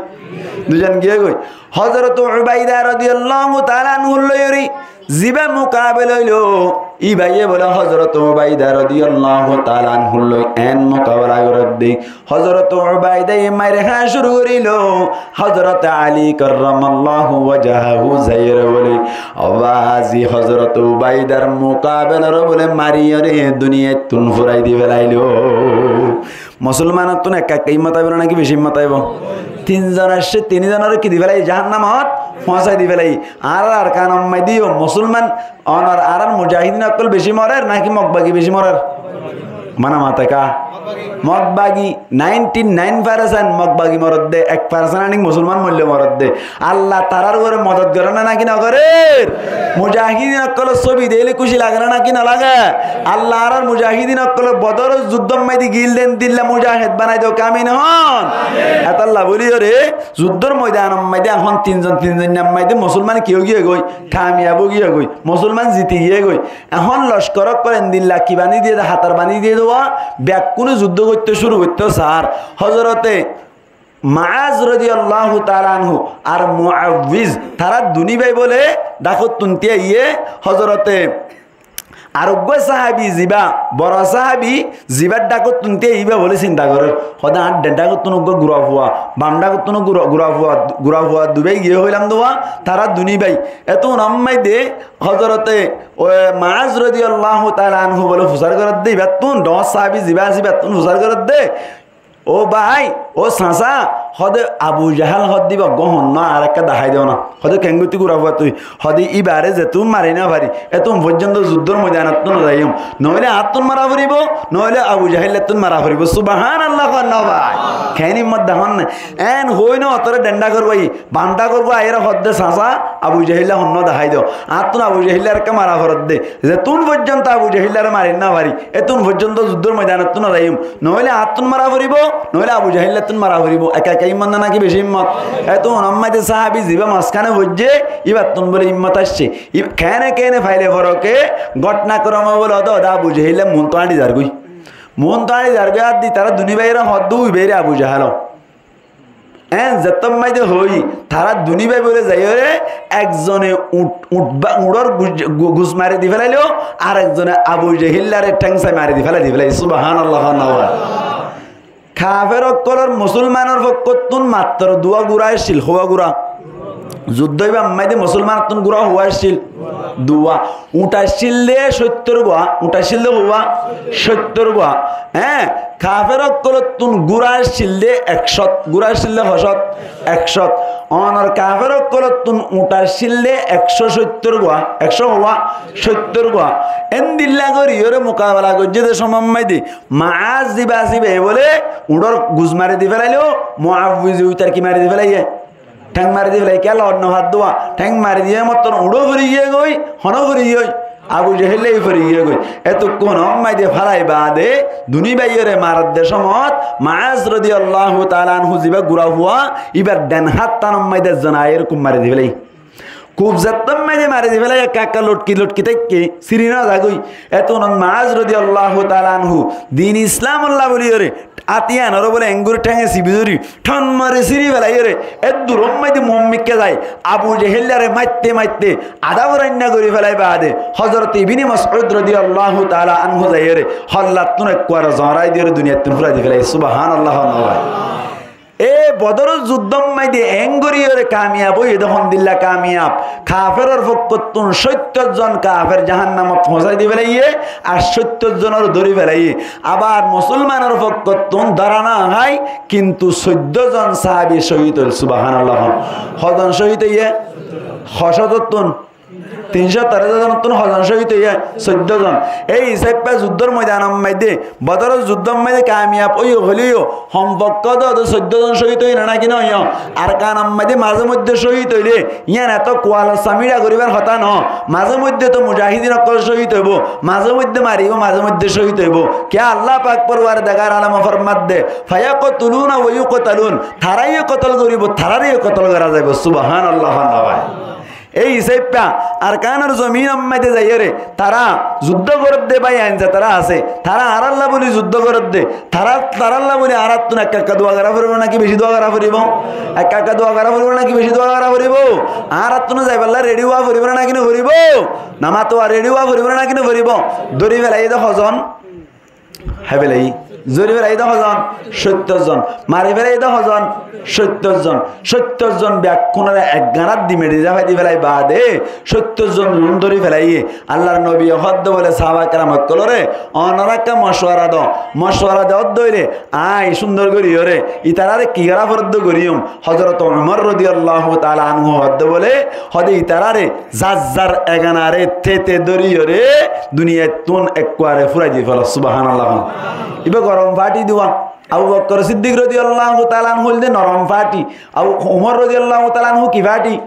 Duizon giyói goi. Hozorote Ubaida rodiyallahu taala anhur loiyóre zibá mukabela óilo, Íbaye bóle Hozrot Ubaida rodiyallahu taala anhur loi en mukabela gorédde. Hozrot Ubaidaye mair há cúru goríl. Hozrot Ali karramallahu wajahahu zaiyóre bóle, ó bazi, Hozrot Ubaidar mukabelaré bóle mariyóre duniyaittún furai di felailo. Musolmanottún ekka ekka ímmot aibo náki beci ímmot aibo? Tin zon aiccé, tin zonoré ki di felai? Jahannamot foóñsai di felai. Añárar Arkanor maidé yó musolman, onor añárar mujahidin ókkol beci morer náki Mokbagi beci morer? Mana mate ká? Mokbagi, ninety nine percent Mokbagi moredde, ek percent anik musolman moille moredde. Allah tarár uore modot gorér né náki nogorér? Mujahidin ókkolor sóbi deile kúci lage né náki nolage? Allah añárar mujahidin ókkolor Bodoror zuddór maidé gil de endilla mujahid banai do, kamin hon. Etolla bóliyoré zuddór moidanor maidé ehón tin zon tin zon maidé musolman ki ói giyé goi? Kamiyab ói giyé goi. Musolman ziti giyé goi. Ehón lockor ókkol endilla ki bañdí diyé de, hatar bañdí diyé de, bekkúne zuddó goittó cúru goittó saár. Hozrote Maaz rodiyallahu taala anhu ar Muawwiz, tará duní bái bóle dhákottún tíaiyé, hozrote ar uggúa sáhabi zibá, boro sáhabi zibár dhákottún tíaiyé íba bóle sinta gorér. Hoóde añár dhen dhákottún uggúa gura fua, bam dhákottún gura, gura fua, gura fua dubái giyé hoilam de, tará duní bái. Etún ammáide hozrote, ó, Maaz rodiyallahu taala anhu bóle fusár gorédde íbattún, dhoóñr sáhabi zibá asé íbattún fusár gorédde. Ó bái, ó sasá, hoóde Abu Jahal hoódde íba uggúa honnúa, añáre ekká dahái do na. Hoóde keéngorí gura fua tui? Hoóde íbaré zetún mari no fari, etún foijjonto zuddór moidanottú no zaiyum. Noóile añáttun mara foribó, noóile Abu Jahíllattún mara foribó. Subahánallah hoór no bái? Keén ímmot dahón né? Eén hoói no otoré dhendhá gorbói, bandhá gorbói, aiyóre hoódde sasá, Abu Jahílla honnúa dahái do. Añáttun Abu Jahíllaré ekká mara foredde. Zetún foijjonto Abu Jahíllaré mari no fari, etún foijjonto zuddór moidanottú no zaiyum. Noóile añáttun mara foribó, noóile Abu Jahíllattún mara foribó. Ekka ekka ímmot né náki bicí ímmot? Etún ammáide sáhabi zibá mazkáne foijjé, íbattún bóle ímmot aiccé. Í-, keéne keéne faile foroke góthnakrome bóle óde óde Abu Jahílla muúntu áñçi zargói. Muúntu áñçi zargói, ar di tará duní báiyore hoódde íbaire Abu Jahíl. Eén zettót maide hoói, tará duní bái bóle zaiyóre ekzone uñth, uñth ba-, uñthór gus, gu-, gus mari di félailo, ar ekzone Abu Jehíllaré théng sai mari di félai di félai. Subahánallah hoór no bái? Kafer ókkolór musúlmanor fokkóttun mattro duwá gura accíl, huwá gura? Zuddó íbar maide musúlmanottún gura huwá accíl? Duwá. Uñth accíl de cóittor gua, uñth accíl de huwá? Cóittor gua. Eé, kafer ókkolóttun gura accíl de ekcót, gura accíl de hocót? Ekcót. Onor kafer ókkolóttun uñth accíl de ekcó cóittor gua, ekcó huwá? Cóittor gua. Endilla goríyoré mukabela goijjé de cómot maide Maaz zibá asé íbaye bóle uñthór gus mari di félailo, Muawwize uitar ki mari di félaiyé? Théng mari di félai, kiyólla hoór no fadduwa? Théng mari diyé mottor uñthó fori giyé goi, honó fori giyé goi? Abu Jehílla fori giyé goi. Etukkún ammáide félai baade duní báiyore maredde cómot Maaz rodiyallahu taala anhu zibá gura huwá, íbar dhen háttán ammáide zona aiyóre kub mari di félai. Kub zettót maide mari di félai, ekka ekka lotki lotki táikke, siri no zagói. Etúnot Maaz rodiyallahu taala anhu din Islamolla bóliyoré, átiyanoré bóle enggóri thénge sibi dóri, thon mari siri félaiyóre, eddurót maide muúmikká zai, Abu Jehíllaré maitte maitte adá furainna gorí félai baade, Hozrot Ibne Masud rodiyallahu taala anhu zaiyóre, hollattún ekkuwar zorai diyóre duniyattún furai di félai. Subahánallah hoór no bái? E Bodoror zuddót maide eéngoríyoré kamiyab óiye de hondilla kamiyab? Kaferor fokkóttun cóittor zon kafer jahannamot foóñsai di félaiyé, ar cóittor zonor dóri félaiyé. Abar musúlmanor fokkóttun dóra no hái, kintu soiddó zon sáhabi cóhid óil. Subahánallah hoór. Hozon cóhid óiye? Hocótottún Tin cót tero zonottún hozon cóhid óiye? Soiddó zon. Ei hísafe zuddór moidanor maide, Bodoror zuddór maide kamiyab óiye hoileyo, hom fokkó de soiddó zon cóhid óiye né náki no óiye? Arkanor maide mazé moidde cóhid óile, yían eto kualor samíra goríbar hotá no. Mazé moidde to mujahidin ókkol cóhid óibo, mazé moidde maribó, mazé moidde cóhid óibo. Kiyá Allah pak porwardigar alome formadde, "Fayaqtuluna wa yuqtalun." Taráye kotol goríbo, taráre kotol gorá zaibo. Subahánallah hoór no bái? Ei hísafe Arkanor zominor maze zaiyóre tará zuddó gorédde bái ain ze tará asé, tará añárálla buli zuddó gorédde, tará, tarálla buli añáráttun ekka ekka dua gorá foribó né náki beci dua gorá foribó? Ekka ekka dua gorá foribó né náki beci dua gorá foribó? Añáráttun zaibálla redi ówa foribó né náki no foribó? Namatuwa redi ówa foribó né náki no foribó? Dóri felaiyé de hozon? Hái felaiyé. Zori felaiyé de hozon? Sóttor zon. Mari felaiyé de hozon? Sóttor zon. Sóttor zon bekkúnore ek ganát di meçi zafai di felai baade sóttor zon zun dóri felaiyé. Allar nobiye hoódde bóle sáhaba keram ókkolore, onorá ekka mocuwara do. Mocuwara de ódde óile añí cúndor goríyoré itaráre ki gorá foredde goríyum. Hozorot Umar rodiyallahu taala anhu hoódde bóle, hoóde itaráre zar zar eganare tete dóriyoré duniyaittún ekkuare fúrai di felo. Subhánallah. Ibá gorom fathi dua. Abu Bokkor Siddik rodiyallahu taala anhu óilde norom fathi. Abu Umar rodiyallahu taala anhu ki fathi?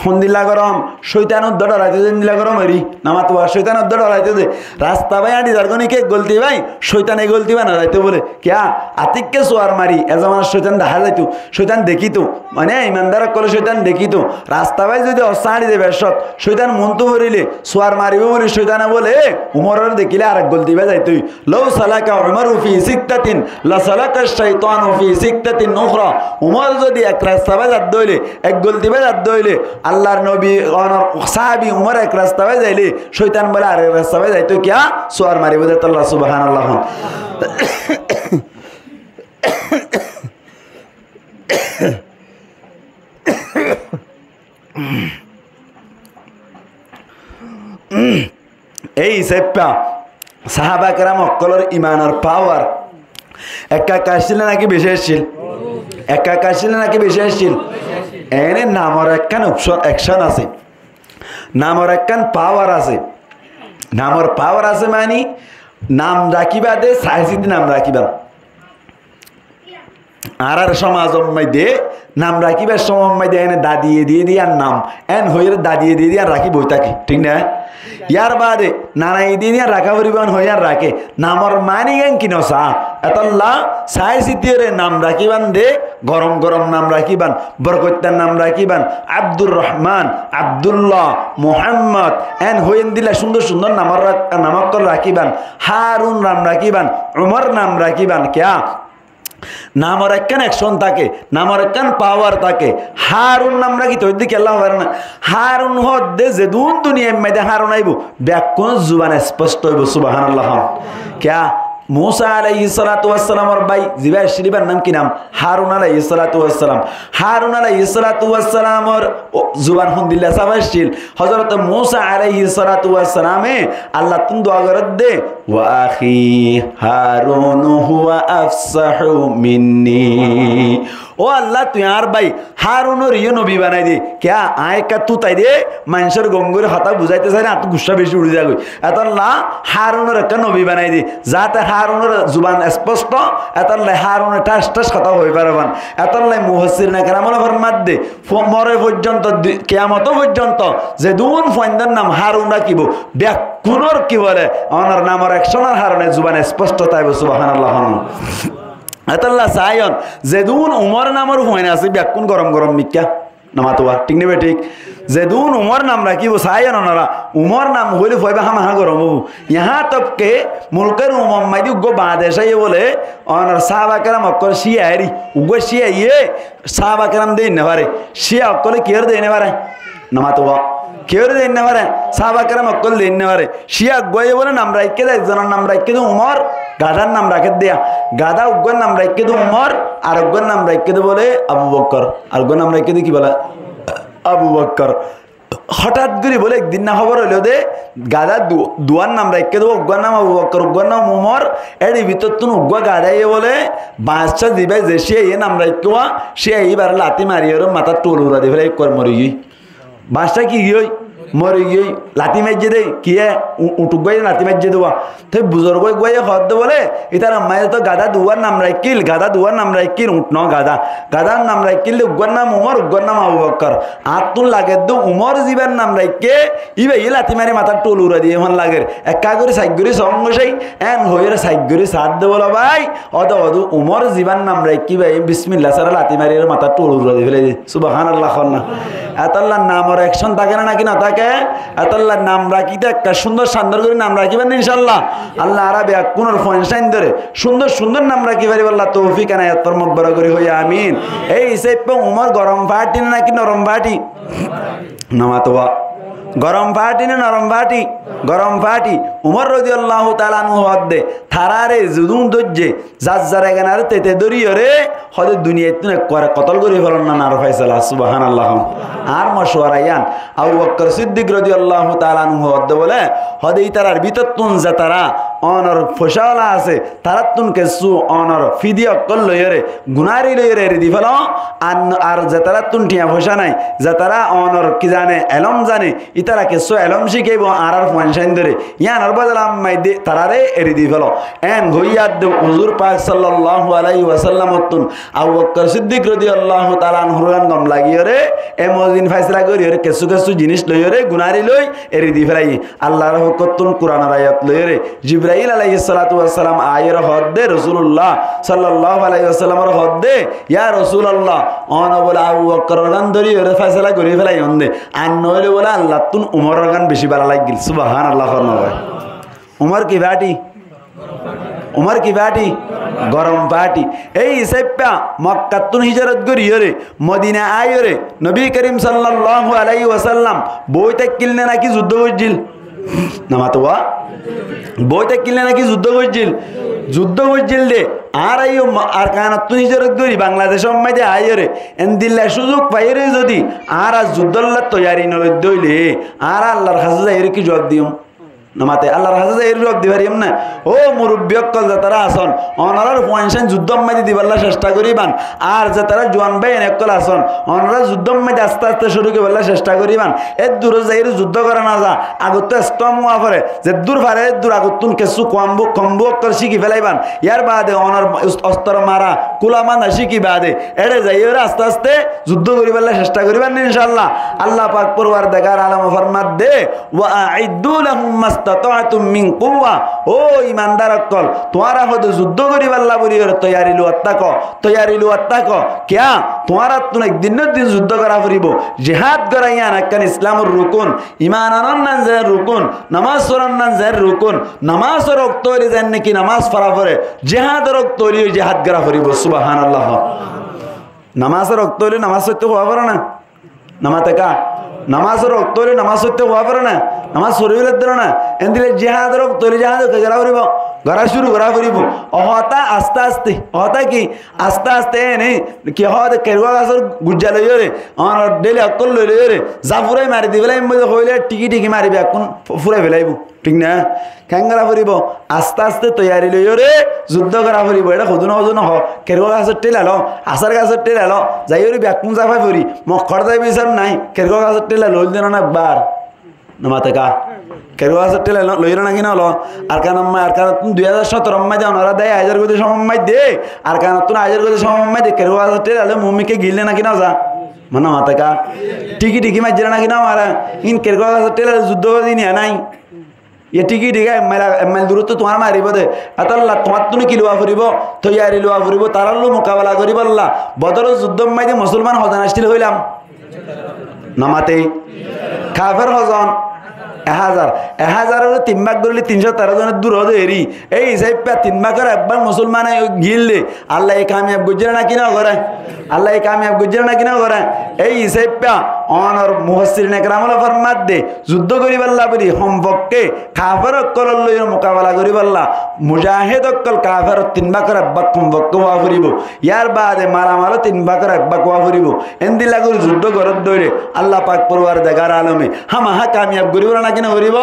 Hondilla gorom, cóitan uddá dhoraitóu de endilla gorom eri. Namatuwa cóitan uddá dhoraitóu de. Rasta bái añçi zargói né ki ek golti bái, cóitane golti bái no dhoraitóu bóle. Kiyá? Atikká suar mari, e zomanat cóitan dahá zaitóu, cóitan dekítou. Mane imandar ókkole cóitan dekítou. Rasta bái zodi ossá añçi de beccót, cóitan muúntu forile, suar maribóu buli cóitane bóle, Umoróre dekíle arek golti bái zaitóu. لو سلك عمر في سكة لسلك الشيطان في سكة أخرى. Umor zodi ek rasta bái zadde óile, ek golti bái zadde óile, Allar nobi, onor sáhabi Umor ek rasta bái zaile, cóitan bóle arek rasta bái zaitóu kiyá? Suar maribóu de tolla, subhánallah. Ei hísafe sáhaba keram ókkolor imanor pawar ekka ekka accíl né náki beci accíl? Ekka ekka accíl né náki beci accíl? Ene namor ekkán opcon, ekcon asé. Namor ekkán pawar asé. Namor pawar asé mani nam rakíba de saisíti nam rakíba. Añárar cómazor maze nam rakíbar cómazor maze ene dadiye diye diyan nam, en hoiyóre dadiye diye diyan rakí boi táke, thík na? Yar baade nanaye diye diyan raká foribó, en hoiyóre raké. Namor mani gán ki no saá? Etolla saisítiyoré nam rakíban de, gorom gorom nam rakíban, borkoittar nam rakíban, Abdur Rohman, Abdullah, Muhammod, en hoiyén dilla cúndor cúndor nam rak-, nam ókkol rakíban, Harun nam rakíban, Umor nam rakíban, kiyá? Namor ekkán ekcon táke, namor ekkán pawar táke. Harun nam rakíte hoódde kiyólla hoó fare na? Harun hoódde zedún duniyair maze Harun aibó, bekkúnor zuban esposto óibo, subhánallah hoón. Kiyá? Musa aláihis salatu wassalamor bái zibá accíl, íbar nam ki nam? Harun aláihis salatu wassalam. Harun aláihis salatu wassalamor zuban hondilla saf accíl. Hozorot Musa aláihis salatu wassalame Allattún dua gorédde, وأخي هارون هو أفصح مني. Ó Allah, tui añár bái Harunore yó nobi banai de. Kiyá? Aññí ekká tutai de, maincóre gom gorí hotá buzáito sailé añáttu guccá beci uçí zagói. Etolla Harunore ekká nobi banai de, zate Harunor zuban esposto, etolla Harune thác thác hotá hoi fare fán. Etolla mufassirine keram ókkole formaidde, fo-, more foijjonto, di-, kiyamot foijjonto zedún fuaindor nam Harun rakíbo, bekkúnor ki bole, onor namor ekconor harone zuban esposto táibo, subhánallah hoón. Etolla saiyon, zedún Umor namor fuain asé, bekkún gorom gorom mikká. Namatuwa, thík né bethík? Zedún Umor nam rakíbo, saiyon onora, Umor nam hoilé fuaibá hámaha gorom óibo. Yahá tok ke mulke Rumor maze uggúa Bangladec aiyé bóle, onor sáhaba keram ókkol Cía eri, uggúa Cíyaye sáhaba keram de no fare. Cía ókkole kiyóre de no fare? Namatuwa. Kiyóre de no fare? Sáhaba keram ókkol de no fare. Cía uggúaye bóle nam raikké de, ekzonor nam raikké de Umor, gadár nam raikké de, gadá uggúar nam raikké de Umor, ar uggúar nam raikké de bóle Abu Bokkor. Ar uggúar nam raikké de ki bóle? Abu Bokkor. Hotát gorí bóle ekdin na hóbor óilo de, gadá du-, duwár nam raikké de, uggúar nam Abu Bokkor, uggúar nam Umor, ér bútottún uggúa gadáye bóle, baccá zibá ze Cíyaye nam raikké, Cíyaye íbare lati mariyóre matát thuwal ura di félai, uggúa mori giyói. Baccá ki giyói? Mori giyói, lati maijjé dé, kiyé, u-, uñth uggúaye lati maijjé dé uwá. Te buzurg uggúaye hoódde bóle, ítarar maze to gadá duwár nam raikkíl, gadá duwár nam raikkíl, uñth no gadá. Gadár nam raikkíl dé uggúar nam Umor, uggúar nam Abu Bokkor. Añáttun lager dé Umor zibár nam raikké, íbayé lati mari matár thul urai diyé fán lager. Ekká gorí saik gorí soóng gocái, en hoiyóre saik gorí saádde bóle bái, óde óde Umor zibár nam raikkí íbayé bismillah sára lati mari matár thul urai di félai dé. Subhánallah hoón na. Etólla namor action táke né náki no táke? Etólla nam rakíte ekká cúndor candor gorí nam rakíba né incállah. Allah añára beggúnor fuain sáindore cúndor cúndor nam rakí faribálla toufik enayot formok, boro gorí hoó amin. Ei hísafe Umor gorom fathi né náki norom fathi? No mato ba. Gorom fathi né norom fathi? Gorom fathi. Umor rodiyallahu taala anhu hoódde, taráre zudún dóijje, zar zar eganaré tete dóriyoré, hoóde duniyaittún ekkuare kotól gorí félon na, nar faisala, subhánallah. Añár mocuwara yían, Abu Bokkor Siddik rodiyallahu taala anhu hoódde bóle, hoóde ítarar bútottún zetará onor foicáwala asé, taráttun kessú onor fídiya ókkol loiyóre, gunári loiyóre eri di félo, ar, ar zetaráttun thiañ foicá nái, zetará onor ki zane, elóm zane, ítara kessú elóm cíkaibo añárar fuain sáindore. Yíanor bodola ammá de taráre eri di félo. En hoiyé de huzur pak sallallahu alaihi wasallamottún Abu Bokkor Siddik rodiyallahu taala anhur gán gom lagiyóre, e mozin faisala goríyoré, kessú kessú jinís loiyóre, gunári loi eri di félaiyé. Allar hókottún Kuranor ayat loiyóre, Jibrail alaihissalatu wassalam aiyóre hoódde, Rosulullah sallallahu alaihi wasallamore hoódde, ya Rosulallah, one bóle Abu Bokkoror gán dóriyoré faisala gorí félaiyón de. Ar noóile bóle Allattún Umoror gán bicí bála laiggíl. Subhánallah hoón na bái. Umor ki fathi? Umor ki fathi? Gorom fathi. Ei hísafe Mokkattún híjarot goríyoré, Modina aiyóre, Nobi Kerim sallallahu alaihi wasallam boói táikkil né náki zuddó goijjíl? No mato ba. Boói táikkil né náki zuddó goijjíl? Zuddó goijjíl de. Añára yó ma-, Arkanottún híjarot gorí Bangladecór maze aiyóre, endilla cúzuk faiyóre zodi añára zuddólla toiyari no loidde óile, añára Allar hañsé zaiyóre ki juab diyum? No mate, Allar hañsé zaiyóre juab di fariyum né? Ó murubbi ókkol zetará asón, onorár fuain sáin zuddór maze dibálla cectha goríban. Ar zetará juan báiyain ókkol asón, onorá zuddór maze aste aste cúru goríbálla cectha goríban. Eddúrot zaiyóre zuddó gorá no za, agottú strong ówa fore, zeddúr fare eddúr agottún kessú kombu-, kombu ókkol cíki félaiban. Yárbaade onor os-, ostor mara, kúla báñda cíki baade, éçe zaiyóre aste aste zuddó goríbálla cectha goríban, incállah. Allah pak porwardegar alome formadde, "Wa aiddu lahum mastata'tum min quwwa." Ó imandar ókkol, tuáñra hoóde zuddó goríbálla bóliyoré toiyari luwat táko, toiyari luwat táko. Kiyá? Tuáñrattún ek din no din zuddó gorá foribó. Jihad gorá yían ekkán Islamor rukun, iman anon nan zen rukun, namás foron nan zen rukun, namásor okto óile zen náki namás fora fore, jihador okto óile yó jihad gorá foribó. Subhánallah. Namásor okto óile namás foitté hoó fore na? No mate ká? Namásor okto óile namás foitté hoó fore na? Namás fori félai dé no na? Endilla jihador okto óile jihad gorá foribó. Gorá cúru gorá foribó. Ó hotá aste aste. Ó hotá ki? Aste aste ene. Ki hoóde kergúa gasór gujja loiyóre, onor dheli ókkol loi loiyóre, za furai mari di félai hoile thíki thíki mari bekkún fu-, furai félaibo. Thík na? Keén gorá foribó? Aste aste toiyari loiyóre zuddó gorá foribó. Eçé hodún hodún hoó, kergúa gasór dhela lo, asár gasór dhela lo, zaiyóre bekkún zafai fori, mokkór zaibi sar nái, kergúa gasór dhela loil de no na ekbar. No mate ká? Kergúa gasór dhela lo-, loiyóre náki no lo? Arkanor ma-, Arkanottún dui házar cóttoror maze onorá dai aizar goi de cómor maze, Arkanottún aizar goi de cómor maze kergúa gasór dhela loi mumikká giíl de náki no za? Mane no mate ká? Thíki thíki maijjé de náki no mare? Ín kergúa gasór dhela loi zuddó gorí niya nái. Yá thíki thíki ek mail, ek mail duróttu tuáñre maribó de. Etólla tuáñttún ki luwa foribó? Toiyari luwa foribó. Tarálloi mukabela goríballa. Bodoror zuddór maze musolman hozon accíl hoilam? No mate. Kafer hozon? Ek házar. Ek házaroré tin bák goríle tin cót teró zone duro de eri. Ei hísafe tin bákor ek bák musolmane giíl de. Allaye kamiyab goijjé né náki no goré? Allaye kamiyab goijjé né náki no goré? Ei hísafe onor mufassirine keramole formadde, zuddó goríballa bóli hom fokké kafer ókkolor loi mukabela goríballa mujahed ókkol kaferor tin bákor ek bák hom fokké ówa foribó. Yárbaade malamal ó tin bákor ek bák ówa foribó. Endilla gorí zuddó goródde óile Allah pak porwardegar alome hámahá kamiyab goríbou né náki no goríbou?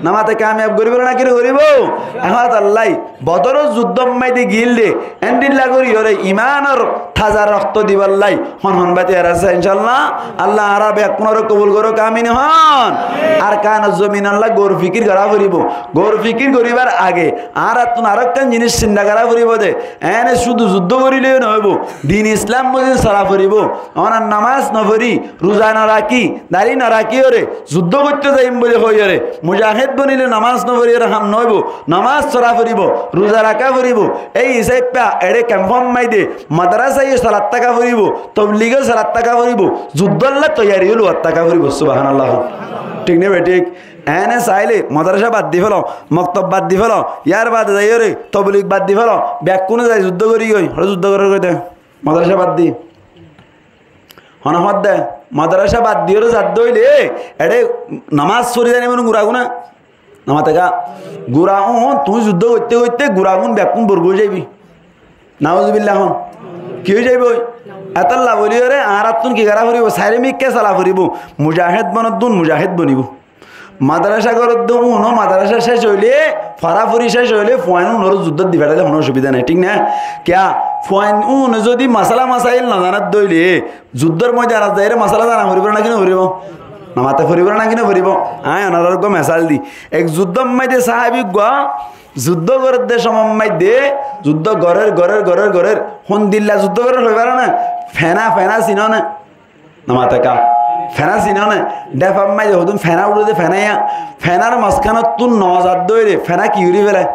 No mate, kamiyab goríbou né náki no goríbou? Ehón Allaye Bodoror zuddór maze giíl de, endilla goríyoré imanor taza rokto dibálla hon hon bái tiyar asé, incállah. Allah Añára bekkúnore kobul gorók, amin hoón. Arkanor zominolla gour fikir gorá foribó. Gour fikir goríbar age añárattún arókkan jinis sinta gorá foribó de, ene cúdu zuddó goríleyó noóibo, din Islam mozin sola foribó. Ónor nomás noforí, ruza norakí, dari norakíyore, zuddó goittó zaiyum buli hoiyóre, mujahéd bonilé nomás noforíyore ham noóibo, nomás sora foribó, ruza raká foribó. Ei hísafe eçé kemfór maze de madrasa yó solat táka foribó, tobligó solat táka foribó, zuddólla toiyari yó luwat táka foribó. Subhánallah. Thík né bethík? Ene sailé madrasa bad di félo, moktob bad di félo, yar bade zaiyóre toblig bad di félo, bekkúne zai zuddó gorí goi, hore zuddó gorí goi de, madrasa bad di. Hone hoódde, madrasa bad diyóre zadde óile, eçé nomás fori zani mane guragún. Nomás táka. Guragún, tuñí zuddó goitté goitté guragún bekkún borgói zaibi. Nauzubillah hon. Ki ói zaiboi? Etólla bóliyóre añárattún ki gorá foribó? Sairé mikká sola foribó. Mujahéd bonodde uún mujahéd bonibó. Madrasa goródde uúno madrasa céc óile, forafori céc óile, fuain uúnoré zuddót di feçáile honó osubida nái, thík ná? Kiyá? Fuain uúne zodi masala masail nozanédde óile, zuddór moidanot zaiyóre masala zana foribó náki noforibó? Nomate foribó náki noforibó? Aññí onoráre uggúa mesal di. Ek zuddór maze de sahábi uggúa zuddó gorédde cómor maze de, zuddó gorér, gorér, gorér, gorér. Hondilla zuddó gorér hoi faró né? Fená, fená sinó né? Nomate ká. Fená sinó né? Dhefar maze hodún fená uçé de fená yá. Fenár mozkanottún nozadde óile fená ki gorí félai?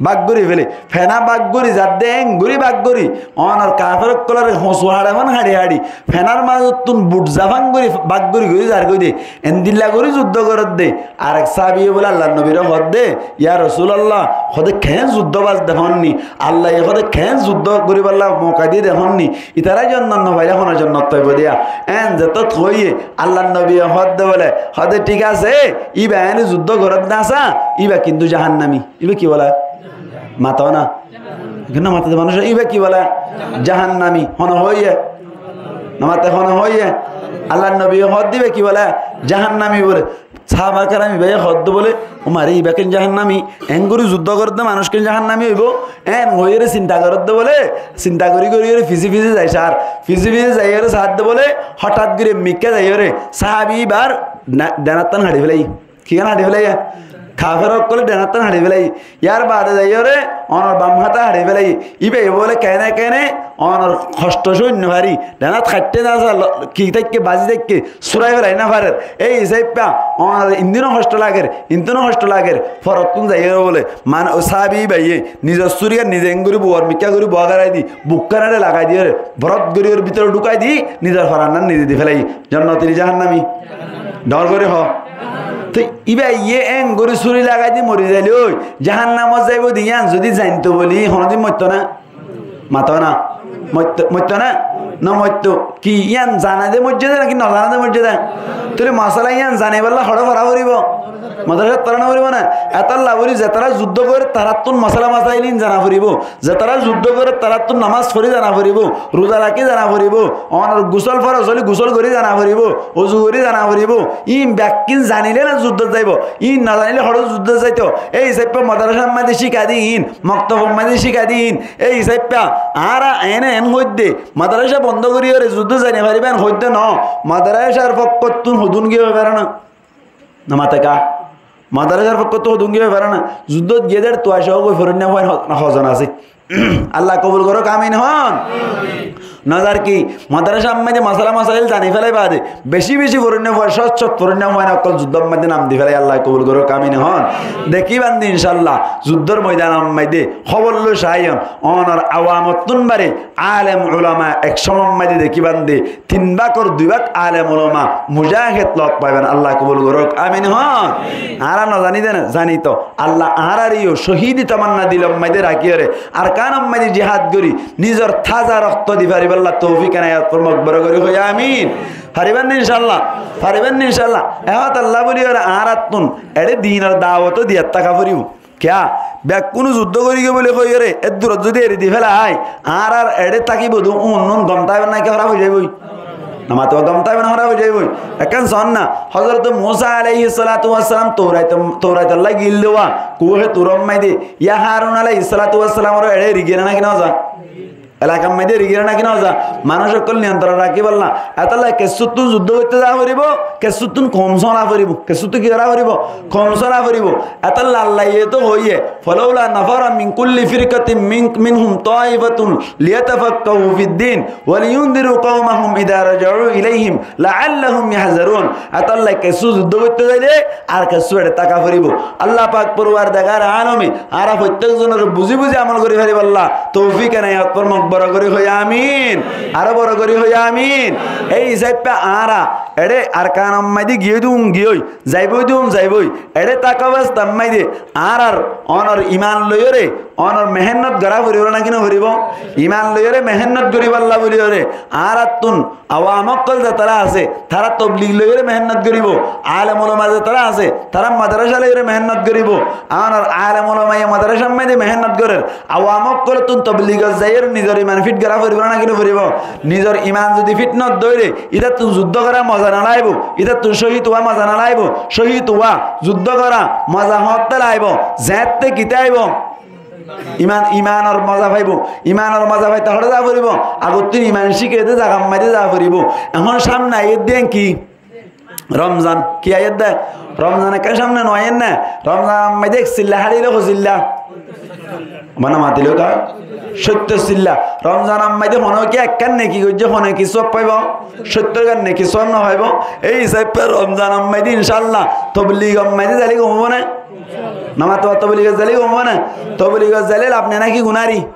Bák gorí félai. Fená bák gorí zadde, en gorí bák gorí. Onor kafer ókkolóre hosu haçe fán haçi haçi. Fenár mazottún but zafán gorí bák gorí gorí zargói de. Endilla gorí zuddó gorédde. Arek sáhabiye bóle Allar nobire hoódde, "Ya Rosulallah, hoóde keén zuddó bas de hoónni, Allaye hoóde keén zuddó goríballa mouka diyé de hoónni, itará jonnot nofailé hone jonnot faibó de yá." Eén zetót hoóiye, Allar nobiye hoódde bóle, hoóde, "Thík asé, íba eéne zuddó gorédde asá, íba kintu jahannami." Íba ki bóle? Mato na. Kintu mato de manúic, íba ki bóle? Jahannami. Hone hoóiye? Nomate hone hoóiye? Allar nobiye hoódde íba ki bóle? Jahannami bóle. Sáhaba keram ibáye hoódde bóle, "Ó mare, ibá ken jahannami, eén gorí zuddó gorédde manúic ken jahannami óibo?" Eén hoiyóre sinta gorédde bóle, sinta gorí gorí gorí fisé fisé zai sár, fisé fisé zaiyóre saádde bóle, hotát gorí mikká zaiyóre sáhabi ibár dhenattán haçi félaiye. Kigán haçi félaiye? Kafer ókkolé dhenattán haçi félaiye. Yar baade zaiyóre onor bam háta haçi félaiye. Íbaye bóle, "Keéne keéne onor hoctho cóin nofari, dhenat haitté ná sá, ki táikke, bazi táikke, súrai félai nofarér." Ei hísafe onor indinó hoctho lager, indinó hoctho lager. Forottún zaiyóre bóle, mane, ó sáhabi íbaye nizor súriyan nize eéngorí buwar mikká gorí buwá gorái di, bukkán eçé lagai diyóre, borot gorí ór bútore dhúkai di, nizor foran nize di félaiye. Jonnoti né jahannami? Dhoóñr gorí hoó. Te íbaye eéngorí súri lagai di mori zailé ói, jahannamot zaibou de yían zodi zainto bóli, honódin moitto ná? Mato na. Moitto, moitto na? Nomoitto. Ki yían zane de moijjé de náki nozane de moijjé de? Tóile masala yían zanaibálla hoçé fora foribó? Madrasat fora noforibó né? Etólla bóli zetará zuddó gorér taráttun masala masail ín zana foribó. Zetará zuddó gorér taráttun nomás fori zana foribó. Ruza rakí zana foribó. Onor gusól foros óile gusól gorí zana foribó. Uzu gorí zana foribó. Ín bekkín zanilé ná zuddót zaibó. Ín nozanilé hoçé zuddót zaito? Ei hísafe madrasar maze cíka de ín. Moktofor maze cíka de ín. Ei hísafe añára eéne eén hoóidde, madrasa bondó goríyore zuddó zai nofaribá eén hoóidde noó. Madrasar fokkóttun hodún giyé hoi faré ná? Nomate ká? Madrasar fokkóttun hodún giyé hoi faré ná? Zuddót giyé dé tuaca ógoi foróinna fuain ho-, hozon asé. Allah kobul gorók, amin hoón. Nozar ki, madrasar maze masala masail zani félai baade, beci beci foróinna fuain, cót cót foróinna fuain ókkol zuddór maze nam di félai, Allah kobul gorók, amin hoón. Dekíban de incállah, zuddór moidanor maze hóbor loi caiyon, onor awamottún bare alem ulama ek cómor maze dekíban de, tin bákor dui bák alem ulama, mujahéd loot faiban, Allah kobul gorók, amin hoón. Añára nozani de ná, zani to. Allah añárareyó cóhidi tamanna dilor maze rakíyore, Arkanor maze jihad gorí, nizor táza rokto di faribálla toufik enayot formok, boro gorí hoó amin. Faribán né incállah? Faribán né incállah? E hotá Allah bóliyore añárattún eçé dinor dawot diyat táka foribó. Kiyá? Bekkúne zuddó gorígoi bóli hoiyóre, eddurot zodi eri di félai, añárar eçé tákibo de unnún gom táibo né ki hóraf ói zaiboi? Nomate gom táibo né hóraf ói zaiboi? Ekkán soón na, Hozrot Musa aláihis salatu wassalam Tourait, Touraitólla giyé de wa, kuhe Touror maze de, yá Harun aláihis salatu wassalamoré eçé eri giyé né náki noza? Elakar maze erigiyóre náki noza, manúic ókkol niyontorone rakíbolla. Etólla kessúttun zuddó goittó za foribó, kessúttun koum sóna foribó. Kessúttun ki gora foribó? Koum sóna foribó. Etólla Allaye to hoiye, "فلولا نفر من كل فرقة من-، منهم طائفة ليتفقهوا في الدين ولينذروا قومهم إذا رجعوا إليهم لعلهم يحذرون." Etólla kessú zuddó goittó zaile, ar kessú eçe táka foribó. Allah pak Porwardigare alome añára fottek zonore buzí buzí amol gorí faribólla toufik enayot formok, boro gorí hoi amin. Aró boro gorí hoi amin. Ei hísafe añára eçe Arkanor maze giyói de um giyói, zaibói de um zaibói. Eçe táka obostar maze añárar onor iman loiyóre onor mehénnot gora foribó náki no foribó? Iman loiyóre mehénnot goríbolla buliyóre añárattun awam ókkol zetará asé, tará toblig loiyóre mehénnot goríbo. Alem ulama zetará asé, tará madrasa loiyóre mehénnot goríbo. Añárar alem ulamaye madrasar maze mehénnot gorér. Awam ókkolottun tobligor zaiyóre nizor iman fit gora foribó náki no foribó? Nizor iman zodi fit no dóire, ítattun zuddó gora moza no laibo, ítattun cóhid ówa moza no laibo, cóhid ówa, zuddó gora moza hoñtte laibo, zeéñtte kitá aibo? Iman, imanor moza faibo. Imanor moza faite hoçé za foribó? Agottún iman cíkede zagar maze za foribó. Ehón cámne aiyér de ki? Romzan. Ki aiyér de? Romzan ekkán cámne no aiyér né? Romzanor maze ek silla háçile ho silla? Mane matiló ka? Cóttor silla. Romzanor maze hone ki ekkán neki goijjé, hone ki sóab faibo? Cóttor gán neki sóab no faibo? Ei hísafe Romzanor maze incállah tobligor maze zaile gom óibo né? No mato, tobligor zaile gom óibo né? Tobligor zaile laf ne náki gunári?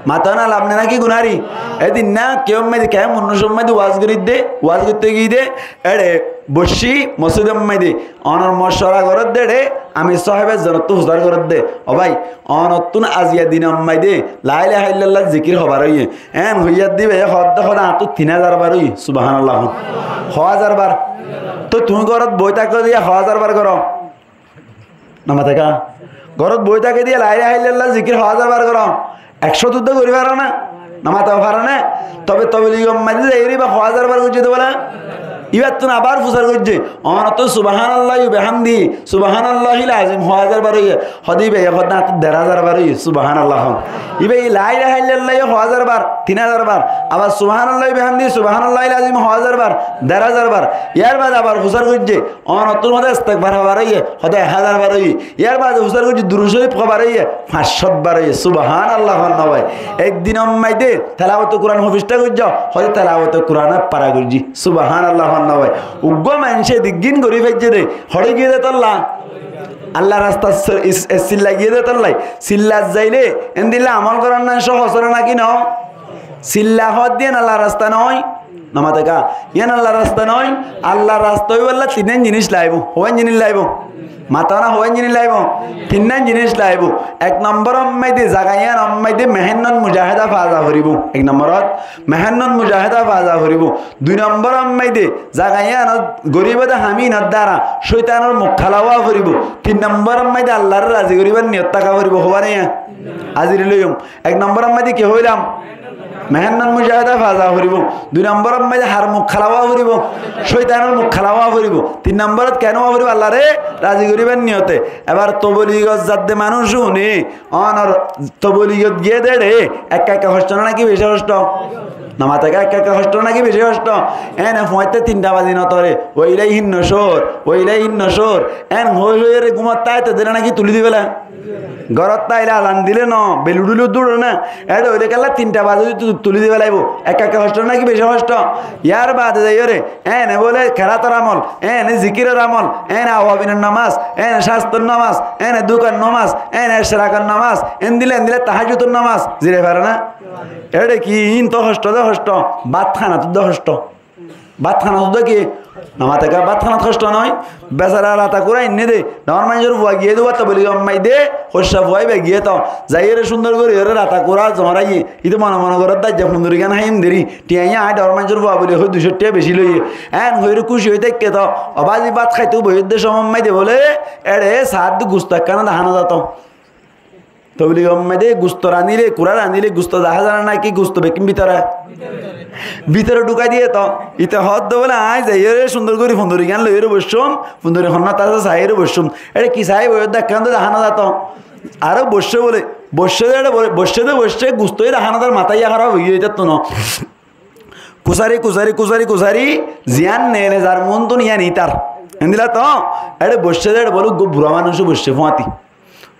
Mato na, laf ne náki gunári? Edin na kiyór maze, kiyór manúicor maze waz gorí de, waz goitté giyé de, eçe boiccí mosjidor maze onor mocuwara gorér de eçe, amir sáheb ezzonottú fusár gorér de, "O bái, onottún aziya dinor maze la ilaha illallah zikir hobar óiye." Eén hoiyé de íbaye hoódde hoódde añáttu tin házar bar óiye. Subhánallah. Ho házar bar? Toi tuñí górot boói táko de yá ho házar bar goró? No mato ká? Górot boói táke de yá la ilaha illallah zikir ho házar bar goró? Ekcót uddá gorí faro né? No mato, faro né? Tobe tobligor maze zaiyóre íba ho házar bar goijjé de bóle? Íbattún abar fusár goijjé. Onottú subhánallah wa bihamdihi, subhánallahil azim ho házar bar óiye. Hoódde íbaye hoódde añáttu der házar bar óiye, subhánallah hon. Íbaye la ilaha illallah ho házar bar, tin házar bar. Abar subhánallah wa bihamdihi, subhánallahil azim ho házar bar, der házar bar. Yar baade abar fusár goijjé, onottún hoódde istigfar ho bar óiye, hoódde ek házar bar óiye. Yar baade fusár goijjé durud córif ho bar óiye, fañs cót bar óiye, subhánallah hon no bái. Ek dinor maze telawote Kuran ho fiçthá goijjó, hoódde telawote Kuranor para goijjí, subhánallah hon no bái. Uggúa maincé diggín gorí faijjé de, hoçé giyé de tolla? Allar rastat s-, is-, e, silla giyé de tolla. Sillat zaile endilla amol goron nan sóhos né náki no? Silla hoódde yían Allar rasta noó? No mato ká? Yían Allar rasta noó? Allar rasta óibolla tinnán jinis laibo. Hoóin jinis laibo? Mato na, hoóin jinis laibo? Tinnán jinis laibo. Ek nombor ot maze zaga yían ot maze mehénnot mujaheda fa za foribó. Ek nombor ot mehénnot mujaheda fa za foribó. Dui nombor ot maze zaga yían ot goríbo de ham yíanor dara cóitanor muk hala ówa foribó. Tin nombor ot maze Allaré razi goríbar niyot táka foribó. Hoóba né yían? Aziri loiyum. Ek nombor ot maze ki hoóilam? Mehénnot mujaheda fa za foribó. Dui nombor ot maze har muk hala ówa foribó? Cóitanor muk hala ówa foribó. Tin nombor ot keén ówa foribó? Allaré razi goríbar niyote. Ebar tobligor zadde manúic uní, onor tobligor giyé de eçe ekka ekka hoctó né náki beci hoctó? No mato ká? Ekka ekka hoctó né náki beci hoctó? Ene fuañitte tinta bazi no tore, "Wa ilaihin nushur, wa ilaihin nushur." En hoói hoói ere gúmot táite dile náki tulí di féla? Górot táile azan dile no, belu dhulu dúre na. Eçe óile kiyólla tinta bazi tu-, tulí di félaibo. Ekka ekka hoctó né náki beci hoctó? Yar baade zaiyóre, ene bóle kerator amol, ene zikiror amol, ene awabinor nomás, ene cástor nomás, ene dukar nomás, ene ecerakor nomás, endilla endilla tahajjudor nomás, zire fare na? Eçe ki, iín to hoctó de hoctó, bát hánattú de hoctó. Bát hánattú de ki? No mato ká? Bát hánat hoctó noó? Besara rata kura ainné de, dhoóñr maincór fua giyé de, uwá tobligor maze de, hoccá fua íba giyé to, zaiyóre cúndor gorí yóre rata kura zoñráiye, íte mone mone gorédde aijja fundurigán háiyum deri, thiañ aññí dhoóñr maincór fua buli hoói dui cót thiañ beci loiyé. En hoiyóre kúci ói táikke to, o bázi bát háito boiyé de cómot maze de bóle, eçe saádde gusto ekkán de hána za to. Tobligor maze de gusto ranile, kura ranile gusto dahá za né náki gusto bekkín bútore? Bútore dhukái diye to. Íte hoódde bóle aññí zaiyóre cúndor gorí fundurigán loiyóre boiccúm, funduri honnát asé saiyóre boiccúm. Eçe ki sai boiyé de ekkán de hána za to. Aró boiccé bóle, Boiccé de, eçé bo-, boiccé de boiccé, gustó de hána tar matá yá hóraf ói giyói, ítattú no. Kusári, kusári, kusári, kusári, ziyán neele zar muúntu yían ítar. Endilla to, eçé boiccé de eçé bóle uggúa burá manúic boiccé fúañti.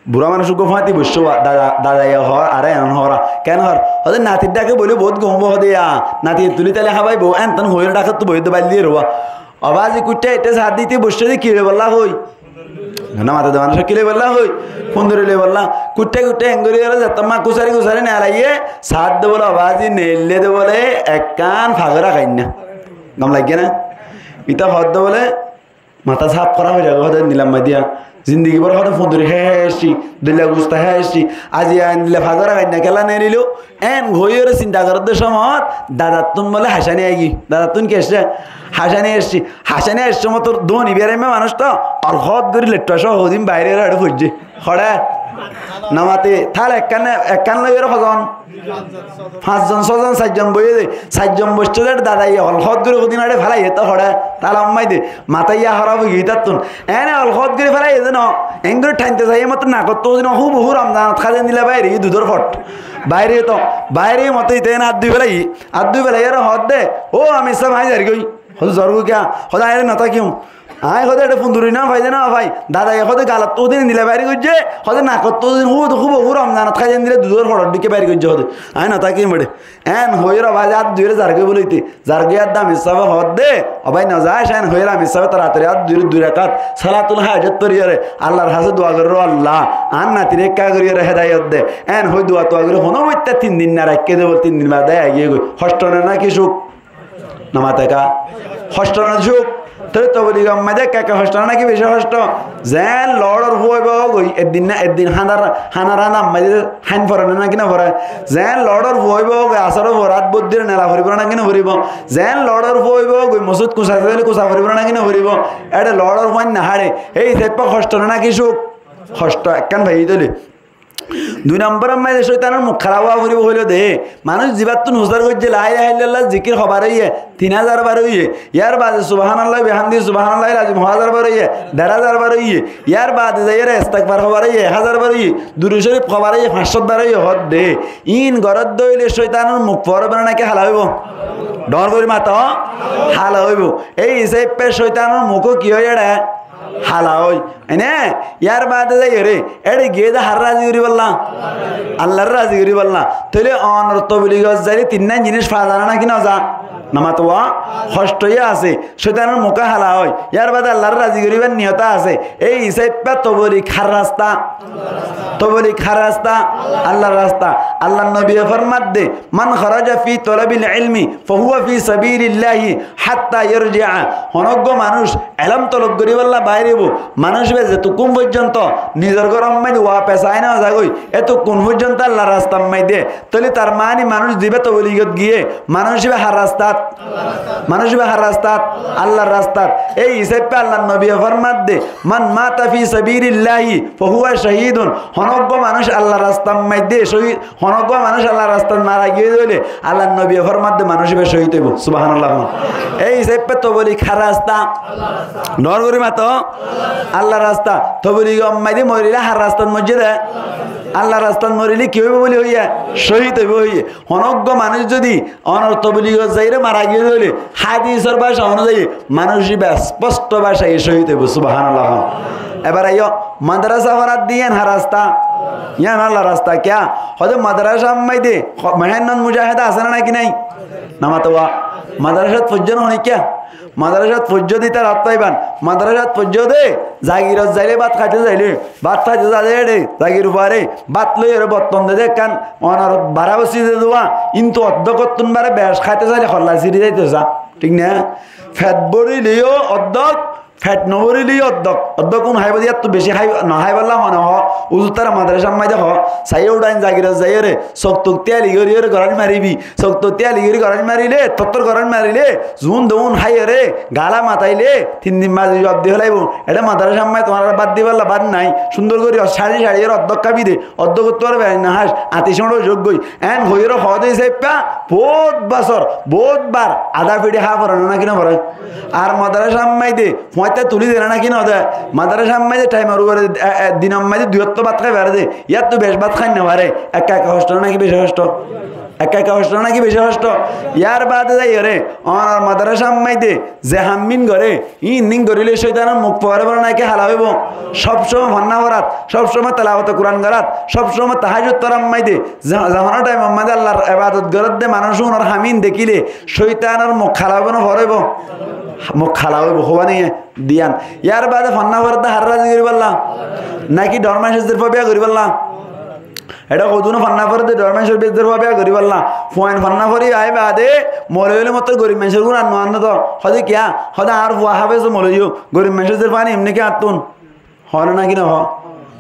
Burá manúic uggúa fúañti boiccé, dada, dadaye hoór, aré eén hoór, keén hoór? Hoóde natir dháke bóli boóut gom óibo hoóde yá, natiye tulí táile hábaibo, eén teén hoói dhákettu boiyé de báil diyé ruwa. Ó bázi kuiththá ette saát dite boiccé de ki loibolla hoói? Namate de manúic ki loibolla hoói? Funduri loibolla. Kuiththá kuiththá eén gorí ore zettót ma kusári kusári neelaiyé, saát de bóle ó bázi neille de bóle ekkán fagóra kainná. Gom laiggé ná? Íta hoódde bóle matá sáf hóraf ói zagói hoóde endilla maidiyá. Zindigi bór hoóde funduri hái hái aiccí, dóilla gustó hái hái aiccí. Aziya endilla fagóra kainná kiyólla neelilo? Eén hoói ore sinta goródde cómot dadattún bóle hañcáni aigiyói. Dadattún ki aiccé? Hañcáni aiccé. Hañcáni aiccé motor dóni beraimma manúic to, orhót gorí lettha cóo hoódin baire ore eçé foijjé. Hoçé? Namate. Táile ekkán, ekkán loi ore hozon? Fañszon, sózon, sairjon boiyé de. Sairjon boiccé de dadaye orhót gorí hoódin eçé félaiyé to hoçé? Táile ammái de matá yá hóraf ói giyói ítattún. Eéne orhót gorí félaiyé de no. Eén gorí thainte saiyé motor nakottú hoódin húbahú Romzanot há de endilla baire giyé dudór fot. Baire to, baire motor íte eéne át dúi félaiyé. Át dúi félaiyére hoódde, "Ó amir sáb, aññí zargói." Hoóde, "Zargói kiyá?" Hoóde, "Aññí ere notá kiyum." Aññí hoóde, "Eçé funduri no faidé no fai." Dadaye hoóde, "Galottú hoódin endilla baire goijjé." Hoóde, "Nakottú hoódin húbahú, húbahú Romzanot há de endilla dudór fotor dhíkka baire goijjé." Hoóde, "Aññí notá kiyum eçé." Eén hoiyóre ó bázi át dúiyore zargói bóle íte. Zargói át de amir sábe hoódde, "Ó bái, nozaic." Eén hoiyóre amir sábe toratori át dúiyore dui rakát solatul hájot foriyóre Allar hañsé dua gorér, "Ó Allah, añár natire ekká goríyore hédayot de." Eén hoói dua tua gorí honó boittá tin din no raikké de bóle, tin din baade aigiyé goi. Hoctó né náki cúk? Namate ká. Hoctó né cúk? Tóile toboligor maze ekka ekka hoctó né náki beci hoctó? Zeén loóçor fua óibo goi, eddin ná eddin hánar, hánar hánar maze háin foré né náki no foré? Zeén loóçor fua óibo goi, asóror fore át boddire nela foribó né náki no foribó? Zeén loóçor fua óibo goi, mosjid kusa sailé kusa foribó né náki no foribó? Eçé loóçor fuain no háçe. Ei hísafe hoctó né náki cúk? Hoctó. Ekkán faiyí tóile. Dui nombor or maze cóitanor muk hála ówa foribó hoilé de, manúic zibáttun fusár goijjé, "La ilaha illallah" zikir hobar óiye, tin házar bar óiye. Yar baade "Subhanallah bihamdi, subhanallahil azim" házar bar óiye, der házar bar óiye. Yar baade zaiyóre istigfar hobar óiye, ek házar bar óiye. Durud córif hobar óiye, fañs cót bar óiye hoódde. Íin goródde óile cóitanor muk foór óibo né náki hála óibo? Dhoóñr gorí mato, hála óibo. Ei hísafe cóitanor muk ó ki óiye eçé? Hála ói. Ene, yar baade zaiyóre, eçé giyé de haré razi goríbolla? Allaré razi goríbolla. Tóile onor toboligor zaile tinnán jinis fa za né náki no za? Namate wá, hoctó yó asé, cóitanor muk ó hála ói, yar baade Allaré razi goríbar niyot ó asé. Ei hísafe tobolig hár rasta? Tobolig hár rasta? Allar rasta. Allar nobiye formadde, "Man kharaja fi talabil ilmi fahuwa fi sabilillahi hatta yarji'a." Honóggua manúic elóm tolob goríbolla bair óibo, manúic íba zetukkún foijjonto nizor góror maze wafes aái no zagói, étukkún foijjonto Allar rastar maze. Tóile tar maáni manúic zibá toboligót giyé, manúic íba hár rastat? Manúic íba hár rastat? Allar rastat. Ei hísafe Allar nobiye formadde, "Man mata fi sabilillahi fahuwa shahidun." Honóggua manúic Allar rastar maze cóhid, honóggua manúic Allar rastat mara giyé de óile, Allar nobiye formadde manúic íba cóhid óibo. Subhanallah. Ei hísafe tobolig hár rasta? Dhoóñr gorí mato. Allar rasta. Toboligor maze morile hár rastat moijjé de? Allar rastat morile ki óibo buli hoiyé? Cóhid óibo hoiyé. Honóggua manúic zodi onor toboligor zaire mara giyé de óile, hádisor báca onuzai manúic íba esposto bácaye cóhid óibo. Subhanallah. Ebar aiyó, madrasa foradde yían hár rasta? Yían Allar rasta. Kiyá? Hoóde madrasar maze ho-, mehénnot mujaheda asé né náki nái? Namate wá. Madrasat foijjó né honikká? Madrasat foijjó de ítara ót faiban. Madrasat foijjó de, zagirot zaile bát háite zaile, bát háite zaile eçé, zagir uore bát loiyóre botton de de ekkán, onor bara bosi de duwa, kintu oddókottún bare bec háite zaile holla siri zaito sa. Thík na? Fet bórile yó oddók, fet no bórile yó oddók. Oddók un háibo de, yáttu beci hái-, no háibolla hone hoó, uzur tara madrasar maze hoó, saiyó uçain zagirot zaiyóre, suk tuk tiyali gorí gorí gorát maribi, suk tuk tiyali gorí gorát marile, tottor gorát marile, zun doun háiyore, gala mataile, tin din baade zuab di félaibo. Eçé madrasar maze tuáñrare bát dibolla bát nái. Cúndor gorí cari cari ore oddók hábi de, oddók ottu ar berai no hás, ati cóñço zuk goi. Eén hoiyóre hoóde hísafe bout bosór, bout bar, adá fiçi há fore né náki no fore? Ar madrasar maze Te tuli de na náki no de? Madrasar maze thaimor uore, e, e, dinor maze dui ottó bát hái fare de. Yáttu beci bát hái no fare. Ekka ekka hosto na náki beci hosto? Ekka ekka hosto na náki beci hosto? Yar baade zaiyóre, onor madrasar maze ze ham ín gore, ín ín goríle cóitanor muk fore bore náki hala óibo. Sob somoi fonná forat, sob somoi telawate Kuran gorat, sob somoi tahajjud forat maze, ze-, ze honó thaimor maze Allar ebadot gorédde manúic unor ham ín dekíle, cóitanor muk hala óibo ná fore óibo? Muk hala óibo, hoiba né? Diyan. Yar baade fonná foredde haré razi goríballa? Náki dhoóñr maincór zerfua biya goríballa? Eçé hodún fonná foredde dhoóñr maincór zerfua biya goríballa. Fuain fonná fori aái baade moulovi óile mottor gorib maincór gún ar no anno to. Hode kiyá? Hode añár fua háfes moulovi ó, gorib maincór zerfua aní emne ki añttún? Hoó na náki no hoó?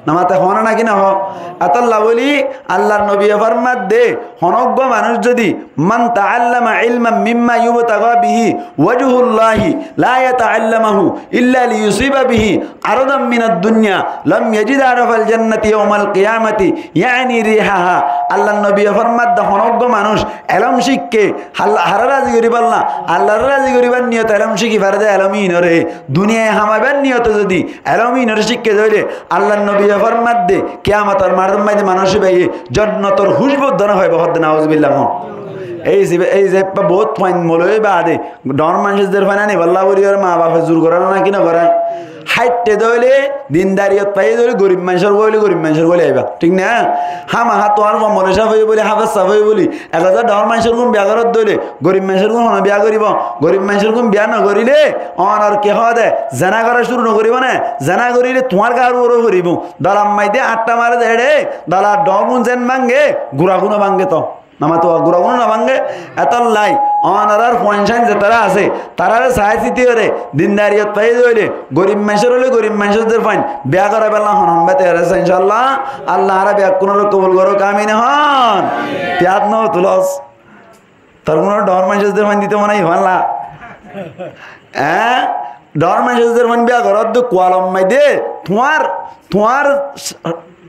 Namate hoó na náki no hoó? Etolla bóli Allar nobiye formadde, honó uggwá manúic zodi, "من تعلم علما مما يبتغى به وجه الله لا يتعلمه إلا ليصيب به عرضا من الدنيا لم يجد عرف الجنة يوم القيامة يعني ريحها." Allar nobiye formadde, honó uggwá manúic elóm cíkke, hal-, haré razi goríballa, Allaré razi goríbar niyot elóm cíki fare de elóm ínore, duniyai hamaibar niyote zodi elóm ínore cíkke de óile, Allar nobiye formadde, kiyamotor maçor maze manúic íbaye jonnotor húcbu dóna faibo, hodde nauzubillah hoón. Ei zibe-, ei zebba bout fuain moulovi baade, dhoóñr maincór zerfua aní balla buli óre maa bafe zur goré na náki no goré? Háitte de óile, dindariyot faiyé de óile, gorib maincór gún óile, gorib maincór gún óile aibá. Thík na? Hámaha tuáñr fua moulovi sáf óiye buli, háfes sáf óiye buli, ek hazar dhoóñr maincór gún biya gorédde óile, gorib maincór gún honó biya goríbo? Gorib maincór gún biya no goríle, onor ki hoó de, zena gorá cúru no goríbo né? Zena goríle tuáñr gaar uore foribó. Dolar maze añçá mare de eçé, dolar dhoóñr gún zen báñge, gura gún ó báñge to. Namate gura gún ó no báñge. Etolla onorar fuain sáin zetará asé, taráre saái sítiyore dindariyot faiyé de óile, gorib maincór óile gorib maincór zerfua aní biya goráiballa hon hon bái teyar asé, incállah. Allah añára beggúnore kobul gorouk, amin hoón. Te át no tulos. Tor kuno dhoóñr maincór zerfua aní dito mone hoó, Allah. Eé? Dhoóñr maincór zerfua aní biya goródde kualor maze tuáñr, tuáñr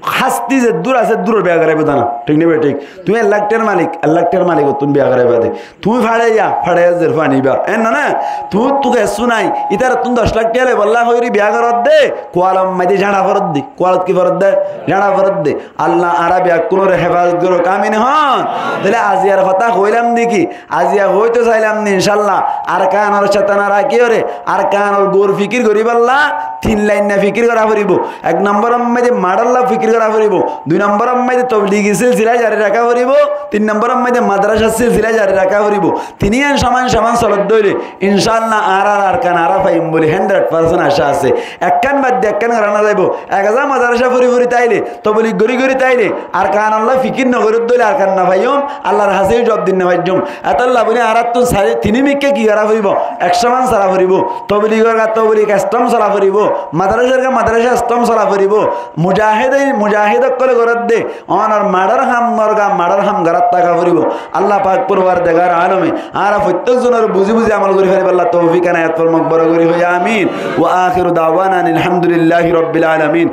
hásti zeddúr asé, eddúror biya goráibo de na. Thík né bethík? Tuñí ek lak tiyar malik, ek lak tiyar malikottún biya goráiba de. Tuñí façaiya, façaiya zerfua aníba. Eén no né? Tuñí tuke kessú nái, ítarattún doc lak tiya loibólla hoiyóre biya goródde, kualor maze jáñça foredde. Kualot ki foredde? Jáñça foredde. Allah añára beggúnore hefazot gorouk, amin hoón. Tóile aziyar hotá hoilam de ki? Aziya hoito sailam de, incállah, Arkanor cetona rakíyore, Arkanor gour fikir goríballa tin lainna fikir gorá foribó. Ek nomboror maze maçolla fikir gorá foribó, dui nomboror maze tobligi silsila jari raká foribó, tin nomboror maze madrasar silsila jari raká foribó. Tiníyan soman soman solodde óile, incállah, añárar Arkan añára faiyum buli hándred parsent acá asé. Ekkán bad di ekkán gorá no zaibo. Ek hazar madrasa fori fori táile, toblig gorí gorí táile, Arkanolla fikir no gorí dóile Arkan no faiyum, Allar hañsé yó juab di no faijjum. Etolla buli añárattún sari, tiní mikká ki gorá foribó? Ekcó man sola foribó. Tobligor ga toblig estrom sola foribó. Madrasar ga madrasa estrom sola foribó. Mujahede, mujahid ókkole gorédde, onor maçor ham, norga maçor ham gorát táka foribó. Allah pak Porwardegar alome añára fottek zonore buzi buzi amol gorí faribálla toufik enayat formok, boro gorí hoiyé amin. Wa akhiru dawana anil hamdulillahi rabbil alamin.